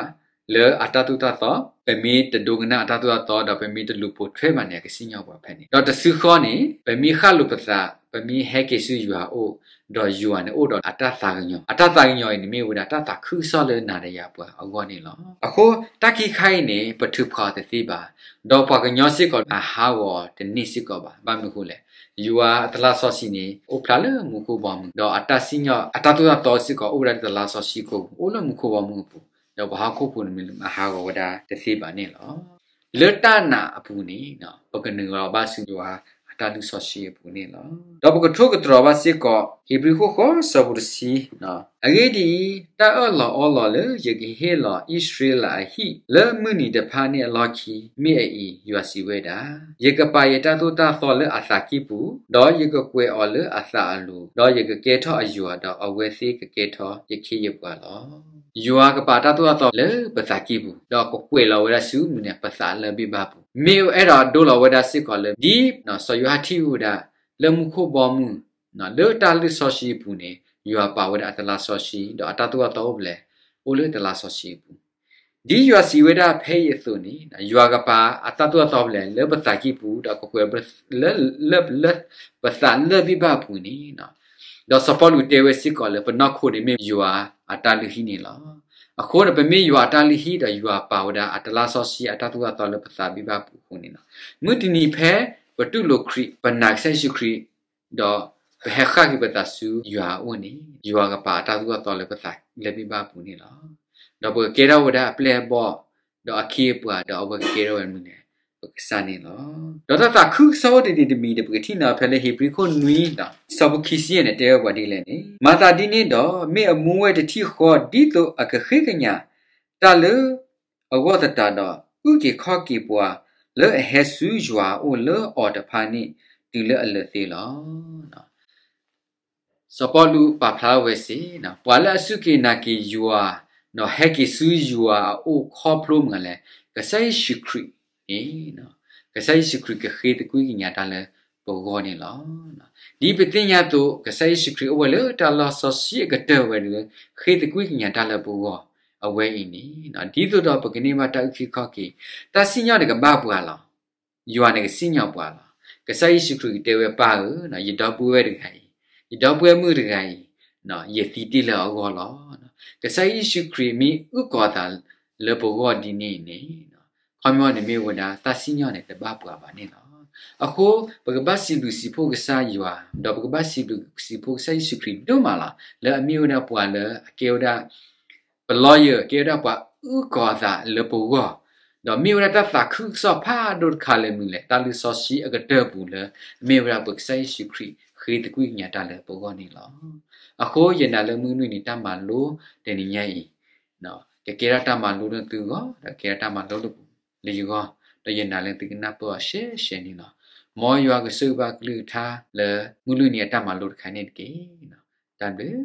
လၢအတၢ်သိၣ်တၢ်သီ, ပမ့ၢ်တဒိကနၣ်အတၢ်သိၣ်တၢ်သီ ဒီးပမ့ၢ်တလူၤပိာ်ထွဲဘၣ်န့ၣ် အကစံၣ်ညီၣ်ပှၤဖဲန့ၣ်. ဒီးတစုဃီန့ၣ် ပမ့ၢ်ဃၣ်လိာ်ပသး, ပမ့ၢ်ဟဲက့ၤဆူယွၤအအိၣ်, ဒီးယွၤန့ၣ်အိၣ်ဒီးအတၢ်သးကညီၤ, အတၢ်သးကညီၤအံၤန့ၣ်မ့ၢ်ဝဲဒၣ်တၢ်သးခုကစီၣ်လၢနၤဒီးယၤပှၤအဂီၢ်န့ၣ်လီၤ. အဃိတၢ်ခံခါအံၤန့ၣ် ပထုးဖးအီၤတသ့ဘၣ်, ဒီးပှၤကညီစ့ၢ်ကီးအဟးဂီၤတန့ၢ်စ့ၢ်ကီးဘၣ်. ဘၣ်မနုၤအဃိလဲၣ်, ယွၤအတလါစီဆှံန့ၣ် အိၣ်ဖျါလၢမူခိၣ်ဘီမုၢ်, ဒီးအတၢ်စံၣ်ညီၣ်အတၢ်သိၣ်တၢ်သီစ့ၢ်ကီး အိၣ်ဝဲဒၣ်လၢတလါစီဆှံအပူၤ, အိၣ်လၢမူခိၣ်ဘီမုၢ်အပူၤ, ဒီးပှၤဟီၣ်ခိၣ်ဖိန့ၣ်မ့ၢ်အဟးဂီၤဝဲဒၣ်တသ့ဘၣ်န့ၣ်လီၤ. လၢတၢ်နာ်အပူၤန့ၣ် ပကနုာ်လီၤဘၣ်ဆူယွၤအတၢ်လုၢ်စီဆှံအပူၤန့ၣ်လီၤ. ဒီးပကထိၣ်သတြီၤဘၣ်စ့ၢ်ကီး ဧ့ၤဘြံၤခိၣ်ဃိး ဆၢဖိတဆံ, အဂ့ၢ်ဒ်အံၤ, တၢ်အၢၣ်လီၤအီလီၤလၢယကဟ့ၣ်လီၤအံၣ်စရ့လးအဟံၣ် လၢမုၢ်နံၤတဖၣ်န့ၣ်အလီၢ်ခံ မ့ၢ်အအံၤ, ယွၤစံးဝဲဒၣ်, ယကပာ်ယတၢ်သိၣ်တၢ်သီလၢအသးကံၢ်ပူၤ, ဒီးယကကွဲးအီၤလၢအသးအလိၤ, ဒီးယကကဲထီၣ်အယွၤ, ဒီးအဝဲသ့ၣ်ကကဲထီၣ်ယခ့ယပှၤလီၤ. ယွၤကပာ်အတၢ်သိၣ်တၢ်သီလၢပသးကံၢ်ပူၤ, ဒီးကကွဲးလီၤဝဲဒၣ်ဆူမုၢ်နံၤ ပသးလၢဘ့ၣ်ဘၣ်ပူၤ, မ့ၢ်အဲၣ်ဒိးဒိလီၤဝဲဒၣ်စ့ၢ်ကီးလၢ ဒ်စီၤယိၤဟၣ်ထံၣ်ဝဲဒၣ် လၢမူခိၣ်ဘီမုၢ် လၢတၢ်လုၢ်စီဆှံအပူၤန့ၣ် ယွၤပာ်ဝဲဒၣ်အတလါစီဆှံ ဒီးအတၢ်သိၣ်တၢ်သီအိၣ်ဖဲလဲၣ်, အိၣ်လၢတလါစီဆှံအပူၤ, ဒ်ယွၤစံးဝဲဒၣ်ဖဲအံၤအသိးန့ၣ် ယွၤကပာ်အတၢ်သိၣ်တၢ်သီဖဲလဲၣ် လၢပသးကံၢ်ပူၤ ဒီးကကွဲးလၢ လၢ ပသးလၢဘ့ၣ်ဘၣ်အပူၤန့ၣ်, ဒီးစီၤပီလူးတဲဝဲစ့ၢ်ကီးလၢ ပနီၢ်ခိန့ၣ်မ့ၢ်ယွၤအတၢ်လုၢ်ဟံၣ်န့ၣ်လီၤ. အဃိန့ၣ် ပမ့ၢ်ယွၤအတၢ်လုၢ်ဟံၣ် ဒီးယွၤပာ်ဝဲဒၣ်အတလါစီဆှံအတၢ်သိၣ်တၢ်သီလၢပသးဘ့ၣ်ဘၣ်ပူၤအဃိန့ၣ်လီၤ. မုၢ်တနံၤဖဲပတူၢ်လိာ်ခရံာ် ပနာ်ကစၢ်ယ့ၣ်ၡူးခရံာ် ဒီးပဟဲဃၣ်က့ၤပသးဆူယွၤအအိၣ်န့ၣ် ယွၤကပာ်အတၢ်သိၣ်တၢ်သီလၢပသးလၢဘ့ၣ်ဘၣ်အပူၤန့ၣ်လီၤ. ဒီးပကကဲထီၣ်ဝဲဒၣ်အပျဲၢ်အဘီၣ်, ဒီးအခ့အပှၤ, ဒီးအဝဲကကဲထီၣ်ဝဲမနုၤလဲၣ်, ပကစၢ်န့ၣ်လီၤ. ဒီးတၢ်သးခုကစီၣ်အိၣ်တနံၤတမံၤန့ၣ် ပကထံၣ်န့ၢ်ဖဲလၢဧ့ၤဘြံၤခိၣ်နွံ ဆၢဖိခံဆံယဲၢ်န့ၣ် တဲဝဲပှၤဒ်လဲၣ်န့ၣ်, မၤသးဒ်န့ၣ်ဒီး မ့ၢ်အမူဝဲတထံၣ်ဃီ ဒ်သိးအကဃ့ကညးတၢ်လၢအဂီၢ်သတးဒီး အုၣ်က့ၤခီၣ်က့ၤပှၤလၢအဟဲဆူယွၤအအိၣ်လၢအီၤတဖၣ်န့ၣ် တုၤလၢအလၢာ်သ့လီၤ. စီၤပီလူးပာ်ဖျါဝဲစ့ၢ်, ပှၤလၢအစူၢ်က့ၤနာ်က့ၤယွၤ, ဒီးဟဲက့ၤဆူယွၤအအိၣ်ခီဖျိမနုၤလဲၣ်, ကစၢ်ယ့ၣ်ၡူးခရံာ်န့ၣ်, ကစၢ်ယ့ၣ်ၡူးခရံာ်ကဃ့သကွံၢ်ကညးတၢ်လၢပဂီၢ်န့ၣ်လီၤ. ဒ်ပသ့ၣ်ညါအသိး ကစၢ်ယ့ၣ်ၡူးခရံာ်အိၣ်ဝဲလၢတၢ်လီၢ်စီဆှံအကတၢၢ်ဝဲလၢ ဃ့သကွံၢ်ကညးတၢ်လၢပဂီၢ်အဝဲအံၤန့ၣ်, ဒ်သိးဒီးပကန့ၢ်ဘၣ်တၢ်အုၣ်က့ၤခီၣ်က့ၤ, တၢ်စံၣ်ညီၣ်န့ၣ်ကဘၣ်ပှၤလီၤ. ယွၤန့ၣ်ကစံၣ်ညီၣ်ပှၤလီၤ. ကစၢ်ယ့ၣ်ၡူးခရံာ်ကတဲဝဲ ပၢ်ဧၢ, ယဒီပုၢ်ဝဲၢ်တဂၤအံၤ, ယဒီပုၢ်ဝဲၢ်မုၣ်တဂၤအံၤ, ယသံတ့ၢ်လၢအဂီၢ်လီၤ. ကစၢ်ယ့ၣ်ၡူးခရံာ်မ့ၢ်အုၣ်ကီၤအသးလၢပဂီၢ်ဒ်န့ၣ်န့ၣ်, ခီပညီန့ၣ်မ့ၢ်ဝဲဒၣ်တၢ်စံၣ်ညီၣ်န့ၣ်တဘၣ်ပှၤဘၣ်န့ၣ်လီၤ. အဃိ ပကဘၣ်စံးဘျုးစံးဖှိၣ်ကစၢ်ယွၤ, ဒီးပကဘၣ်စံးဘျုးစံးဖှိၣ်ကစၢ်ယ့ၣ်ၡူးခရံာ်ဒိၣ်မးလီၤ. လၢအမ့ၢ်ဝဲဒၣ်ပှၤလၢအကဲဝဲဒၣ် ပလီယၢၢ် ကဲဝဲဒၣ်ပှၤအုၣ်ကီၤအသးလၢပဂီၢ်, ဒီးမ့ၢ်ဝဲဒၣ်တၢ်သးခုကစီၣ်ဖးဒိၣ်တခါလၢမနုၤလဲၣ်, တၢ်လုၢ်စီဆှံအကတၢၢ်ပူၤလၢ မ့ၢ်ဝဲဒၣ်ပကစၢ်ယ့ၣ်ၡူးခရံာ်ဃ့သကွံၢ်ကညးတၢ်လၢပဂီၢ်န့ၣ်လီၤ. အဃိယနာ်လၢမုၢ်လွံၢ်နံၤတၢ်မၤလိတနံၤညါအံၤ, ကကဲထီၣ်တၢ်မၤလိလၢသုဂီၢ်, ဒီးကကဲထီၣ်တၢ်မၤလိလၢယဂီၢ်, ဒီးယနာ်လၢသုကနၢ်ပၢၢ်အီၤရှဲရှဲန့ၣ်လီၤ. မ်ယွၤကဆိၣ်ဂ့ၤဘၣ်ကလုၢ်ကထါလၢမုၢ်လွံၢ်နံၤအတၢ်မၤလိတခါန့ၣ်တက့ၢ်. တၢ်ဘျုး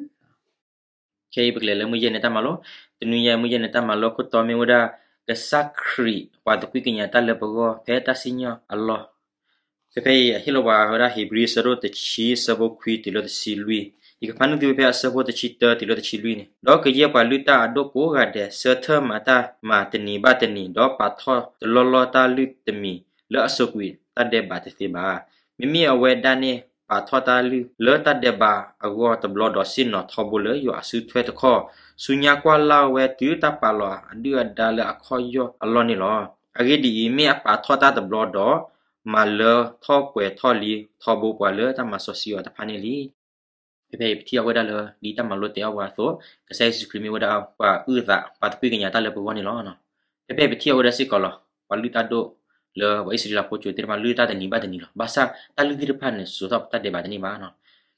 ခဲအံၤပကလဲၤလၢမုၢ်ယဲၢ်နံၤတၢ်မၤလိ, တနွံညါမုၢ်ယဲၢ်နံၤတၢ်မၤလိခိၣ်တီမ့ၢ်ဝဲဒၣ် ကစၢ်ခရံာ်ပှၤသကွံၢ်ကညးတၢ်လၢပဂီၢ် ဖဲတၢ်စံၣ်ညီၣ်အလီၢ်. ဖဲဖဲအံၤအဟ့ၣ်လီၤပှၤဝဲဒၣ် ဧ့ၤဘြံၤ အဆၢဒိၣ်တဆံ အဆၢဖိခွံတုၤလၢတဆံလွံၢ်, ယကဖးနုာ်သုဝဲဖဲအဆၢဖိတဆံတၢတုၤလၢတဆံလွံၢ်န့ၣ်, ဒီးကယဲၢ်ပှၤလုၢ်တၢ်အဒိၣ်ကိးဂၤဒဲး ဆၢထၢၣ်မၤတၢ်မၤတနံၤဘၣ်တနံၤ, ဒီးပာ်ထီၣ်တလီၢ်လီၢ်တၢ်လုၢ်တမံၤလၢအဆိးကွံာ်တၢ်ဒဲးဘးတသ့ဘၣ်. မ့မ့ၢ်အဝဲဒၣ်န့ၣ် ပာ်ထီၣ်တၢ်လုၢ်လၢတၢ်ဒဲးဘးအဂီၢ်တဘျီဒီး ဆ့ၣ်နီၤထီဘိလၢယွၤအစုထွဲတခီ, ဆူညါကွၢ်လၢ်ဝဲတုၤတၢ်ပာ်လီၤအဒုၣ်အဒါလၢအခီၣ်ယီၢ်အလီၢ်န့ၣ်လီၤ. အဂ့ၢ်ဒ်အံၤ, မ့ၢ်အပာ်ထီၣ်တၢ်တဘျီဒီး မၤလၢထီၣ်ပှဲၤထီၣ်လံထီဘိပှၤလၢတၢ်မၤစီဆှံအီၤတဖၣ်န့ၣ်လံ. ဖဲဖဲအံၤပထံၣ်အီၤဝဲဒၣ်လၢ ဒ်တၢ်မၤလိတဲအီၤပှၤအသိး, ကစၢ်ယ့ၣ်ၡူးခရံာ်မ့ၢ်ဝဲဒၣ်ပှၤအုၣ်သး ပှၤသကွံၢ်ကညးတၢ်လၢပဂီၢ်န့ၣ်လီၤ. ဖဲဖဲအံၤပထံၣ်အီၤဝဲဒၣ်စ့ၢ်ကီးလီၤ. ပှၤလုၢ်တၢ်ဒိၣ်လၢပှၤအံၣ်စရ့လးဖိကၠိသ့ၣ်တဖၣ်လုၢ်တၢ်တနံၤဘၣ်တနံၤလီၤ. ဘၣ်ဆၣ်တၢ်လုၢ်သ့ၣ်တဖၣ်န့ၣ် စိာ်ထီၣ်တၢ်ဒဲးဘးတန့ၢ်ဘၣ်.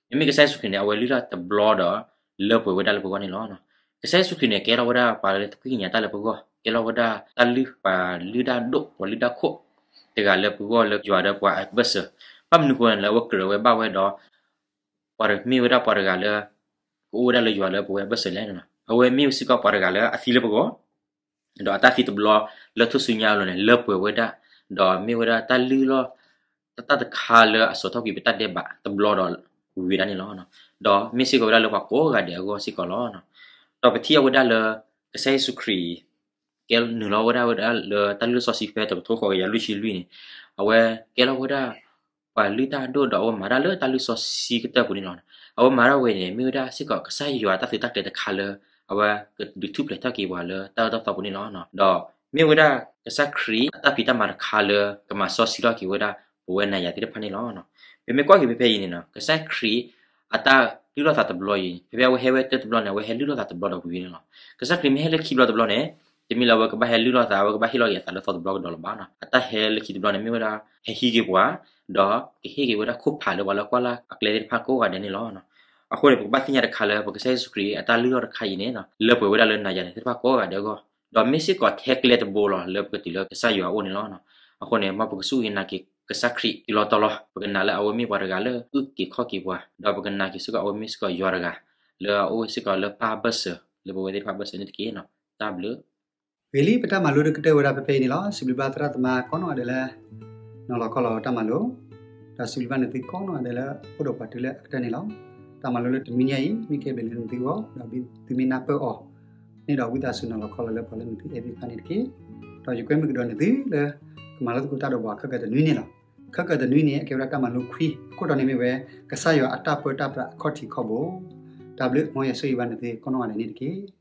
မ့မ့ၢ်ကစၢ်ယ့ၣ်ၡူးခရံာ်န့ၣ် အဝဲလုၢ်ထီၣ်တဘျီဒီး လၢပှဲၤဝဲဒၣ်လၢပဂီၢ်န့ၣ်လီၤ. ကစၢ်ယ့ၣ်ၡူးခရံာ်န့ၣ် ကဲထီၣ်ဝဲဒၣ်ပှၤလၢသကွံၢ်ကညးတၢ်လၢပဂီၢ်, ကဲထီၣ်ဝဲဒၣ်တၢ်လုၢ် ပှၤလုၢ်တၢ်ဒိၣ် ပှၤလုၢ်တၢ်ခိၣ် တဂၤလၢပဂီၢ်လၢယွၤဒီးပှၤအဘၢၣ်စၢၤ, ဘၣ်မနုၤအဃိလဲၣ် လၢအဝဲကြၢးဝဲဘၣ်ဝဲဒီး ပှၤမ့ၢ်ဝဲဒၣ်ပှၤတဂၤလၢ ကအိၣ်ဝဲဒၣ်လၢယွၤလၢပဝဲအဘၢၣ်စၢၤလဲၣ်. အဝဲမ့ၢ်ဝဲစ့ၢ်ကီးပှၤတဂၤလၢအသံလၢပဂီၢ်, ဒီးအတၢ်သံတဘျီလၢထူၣ်စုညါအလိၤန့ၣ် လၢပှဲၤဝဲဒၣ်, ဒီးမ့ၢ်ဝဲဒၣ်တၢ်လုၢ်လီၢ် တၢ်တခါလၢအစိာ်ထီၣ်ကွံာ်ပတၢ်ဒဲးဘးတဘျီဒီးဝံၤဝဲဒၣ်န့ၣ်လီၤ. ဒီးမ့ၢ်စ့ၢ်ကီးဝဲဒၣ်လၢပှၤကိးဂၤဒဲးအဂီၢ်စ့ၢ်ကီးလီၤ. ဒီးပထံၣ်အီၤဝဲဒၣ်လၢ ကစၢ်ယ့ၣ်ၡူးခရံာ် ကဲနုာ်လီၤဝဲဒၣ်ဝဲဒၣ်လၢတၢ်လုၢ်စီဆှံဖဲတကထိဃိးကယၤလွံၢ်ဆံလွံၢ်န့ၣ်, အဝဲကဲထီၣ်ဝဲဒၣ် ပှၤလုၢ်တၢ်အဒိၣ်ဒီးအဝဲမၤတၢ်လၢတၢ်လုၢ်စီဆှံကတၢၢ်ပူၤန့ၣ်လီၤ. အဝဲမၤတၢ်ဝဲန့ၣ် မ့ၢ်ဝဲဒၣ်စ့ၢ်ကီးကစၢ်ယွၤအတၢ်သုးတၢ်ကျဲၤတခါလၢ အဝဲကဒုးထူၣ်ဖျဲးထီၣ်က့ၤပှၤလၢတၢ်အၢတၢ်သီပူၤန့ၣ်လီၤ. ဒီးမ့ၢ်ဝဲဒၣ်ကစၢ်ခရံာ်အတၢ်ဖံးတၢ်မၤတခါလၢ ကမၤစီဆှံထီၣ်က့ၤဝဲဒၣ်ပဝဲနၤယၤသ့ၣ်တဖၣ်န့ၣ်လီၤ. ပမ့ၢ်ကွၢ်က့ၤဖဲဖဲအံၤန့ၣ်နီၤ ကစၢ်ခရံာ်အတၢ်လုၢ်လီၢ်သးတဘျီအံၤ ဖဲဖဲအဝဲဟဲဝဲတၢတဘျီန့ၣ် အဝဲဟဲလုၢ်လီၢ်သးတဘျီဒီးဝံၤန့ၣ်လီၤ. ကစၢ်ခရံာ်မ့ၢ်ဟဲလၢခံဘျီတဘျီန့ၣ် တမ့ၢ်လၢအဝဲကဘၣ်ဟဲလုၢ်လီၢ်သး အဝဲကဘၣ်ဟ့ၣ်လီၤက့ၤအသးလၢသီတဘျီကဒီးလၢၤဘၣ်နီၤ. အတၢ်ဟဲလၢခံတဘျီန့ၣ် မ့ၢ်ဝဲဒၣ် ဟဲဟံးက့ၤပှၤ ဒီးကဟ့ၣ်က့ၤဝဲဒၣ်ခိၣ်ဖးလၢပှၤလၢကွၢ်လၢ်အကျဲသ့ၣ်တဖၣ်ကိးဂၤဒဲးန့ၣ်လီၤ. အဃိန့ၣ် ပကဘၣ်သ့ၣ်ညါတခါလၢ ပကစၢ်ယ့ၣ်ၡူးခရံာ်အတၢ်လုၢ်လီၢ်တခါအံၤန့ၣ် လၢပှဲၤဝဲဒၣ်လၢနၤယၤန့ၣ်သ့ၣ်တဖၣ်ကိးဂၤဒဲးအဂီၢ်, ဒီးမ့ၢ်စ့ၢ်ကီးထဲကျဲတဘိလီၤ လၢပကတုၤလၢကစၢ်ယွၤအအိၣ်န့ၣ်လီၤ. အဃိန့ၣ် မ်ပကစူၢ်က့ၤနာ်က့ၤကစၢ်ခရံာ်တုၤလီၤတီၤလီၤ, ပကနာ်လၢအဝဲမ့ၢ်ပှၤတဂၤလၢအအုၣ်က့ၤခီၣ်က့ၤပှၤ, ဒီးပကနာ်က့ၤစ့ၢ်ကီးအဝဲမ့ၢ်စ့ၢ်ကီးယွၤတဂၤ လၢအအိၣ်စ့ၢ်ကီးလၢပၢ်အဘၢၣ်စၢၤ လၢပဝဲသ့ၣ်တဖၣ်အဘၢၣ်စၢၤန့ၣ်တက့ၢ်. တၢ်ဘျုး ဂ့ၤလံ ပတၢ်မၤလိတကတၢၢ်ဝဲဒၣ်ဖဲဖဲအံၤန့ၣ်လီၤ. စံးဘျုးဘၣ်သရၣ်သမါကိးနီၢ်ဂၤဒဲးလၢ နီၤလီၤခီလီၤတၢ်မၤလိ, ဒီးစံးဘျုးဘၣ်နသုကိးနီၢ်ဂၤဒဲးလၢအိၣ်ဒီးပှၤတုၤလၢအကတၢၢ်န့ၣ်လီၤ. တၢ်မၤလိလၢတနွံညါအံၤ မ့ၢ်ကဲဘျုးလၢနသုဂီၢ် ဒီးသုမ့ၢ်နၢ်ပၢၢ်အီၤန့ၣ်ဒီး ဝံသးစူၤနီၤလီၤခီလီၤလၢပှၤလၢနသုအဲၣ်သ့ၣ်တဖၣ်န့ၣ်တက့ၢ်. ဒီးယကွဲမုာ်ကဒီးနသုလၢ ကမၤလိသကိးတၢ်ဒီးပှၤခဲကတနွံန့ၣ်လီၤ. ခဲကတနွံန့ၣ် အကဲဝဲဒၣ်တၢ်မၤလိခွံ, အခိၣ်တီန့ၣ်မ့ၢ်ဝဲ ကစၢ်ယွၤအတၢ်ပၢတၢ်ပြးအခီၣ်ထံးခီၣ်ဘိ. တၢ်ဘျုး မ်ယွၤဆိၣ်ဂ့ၤဘၣ်နသုကိးနီၢ်ဂၤဒဲးန့ၣ်တက့ၢ်.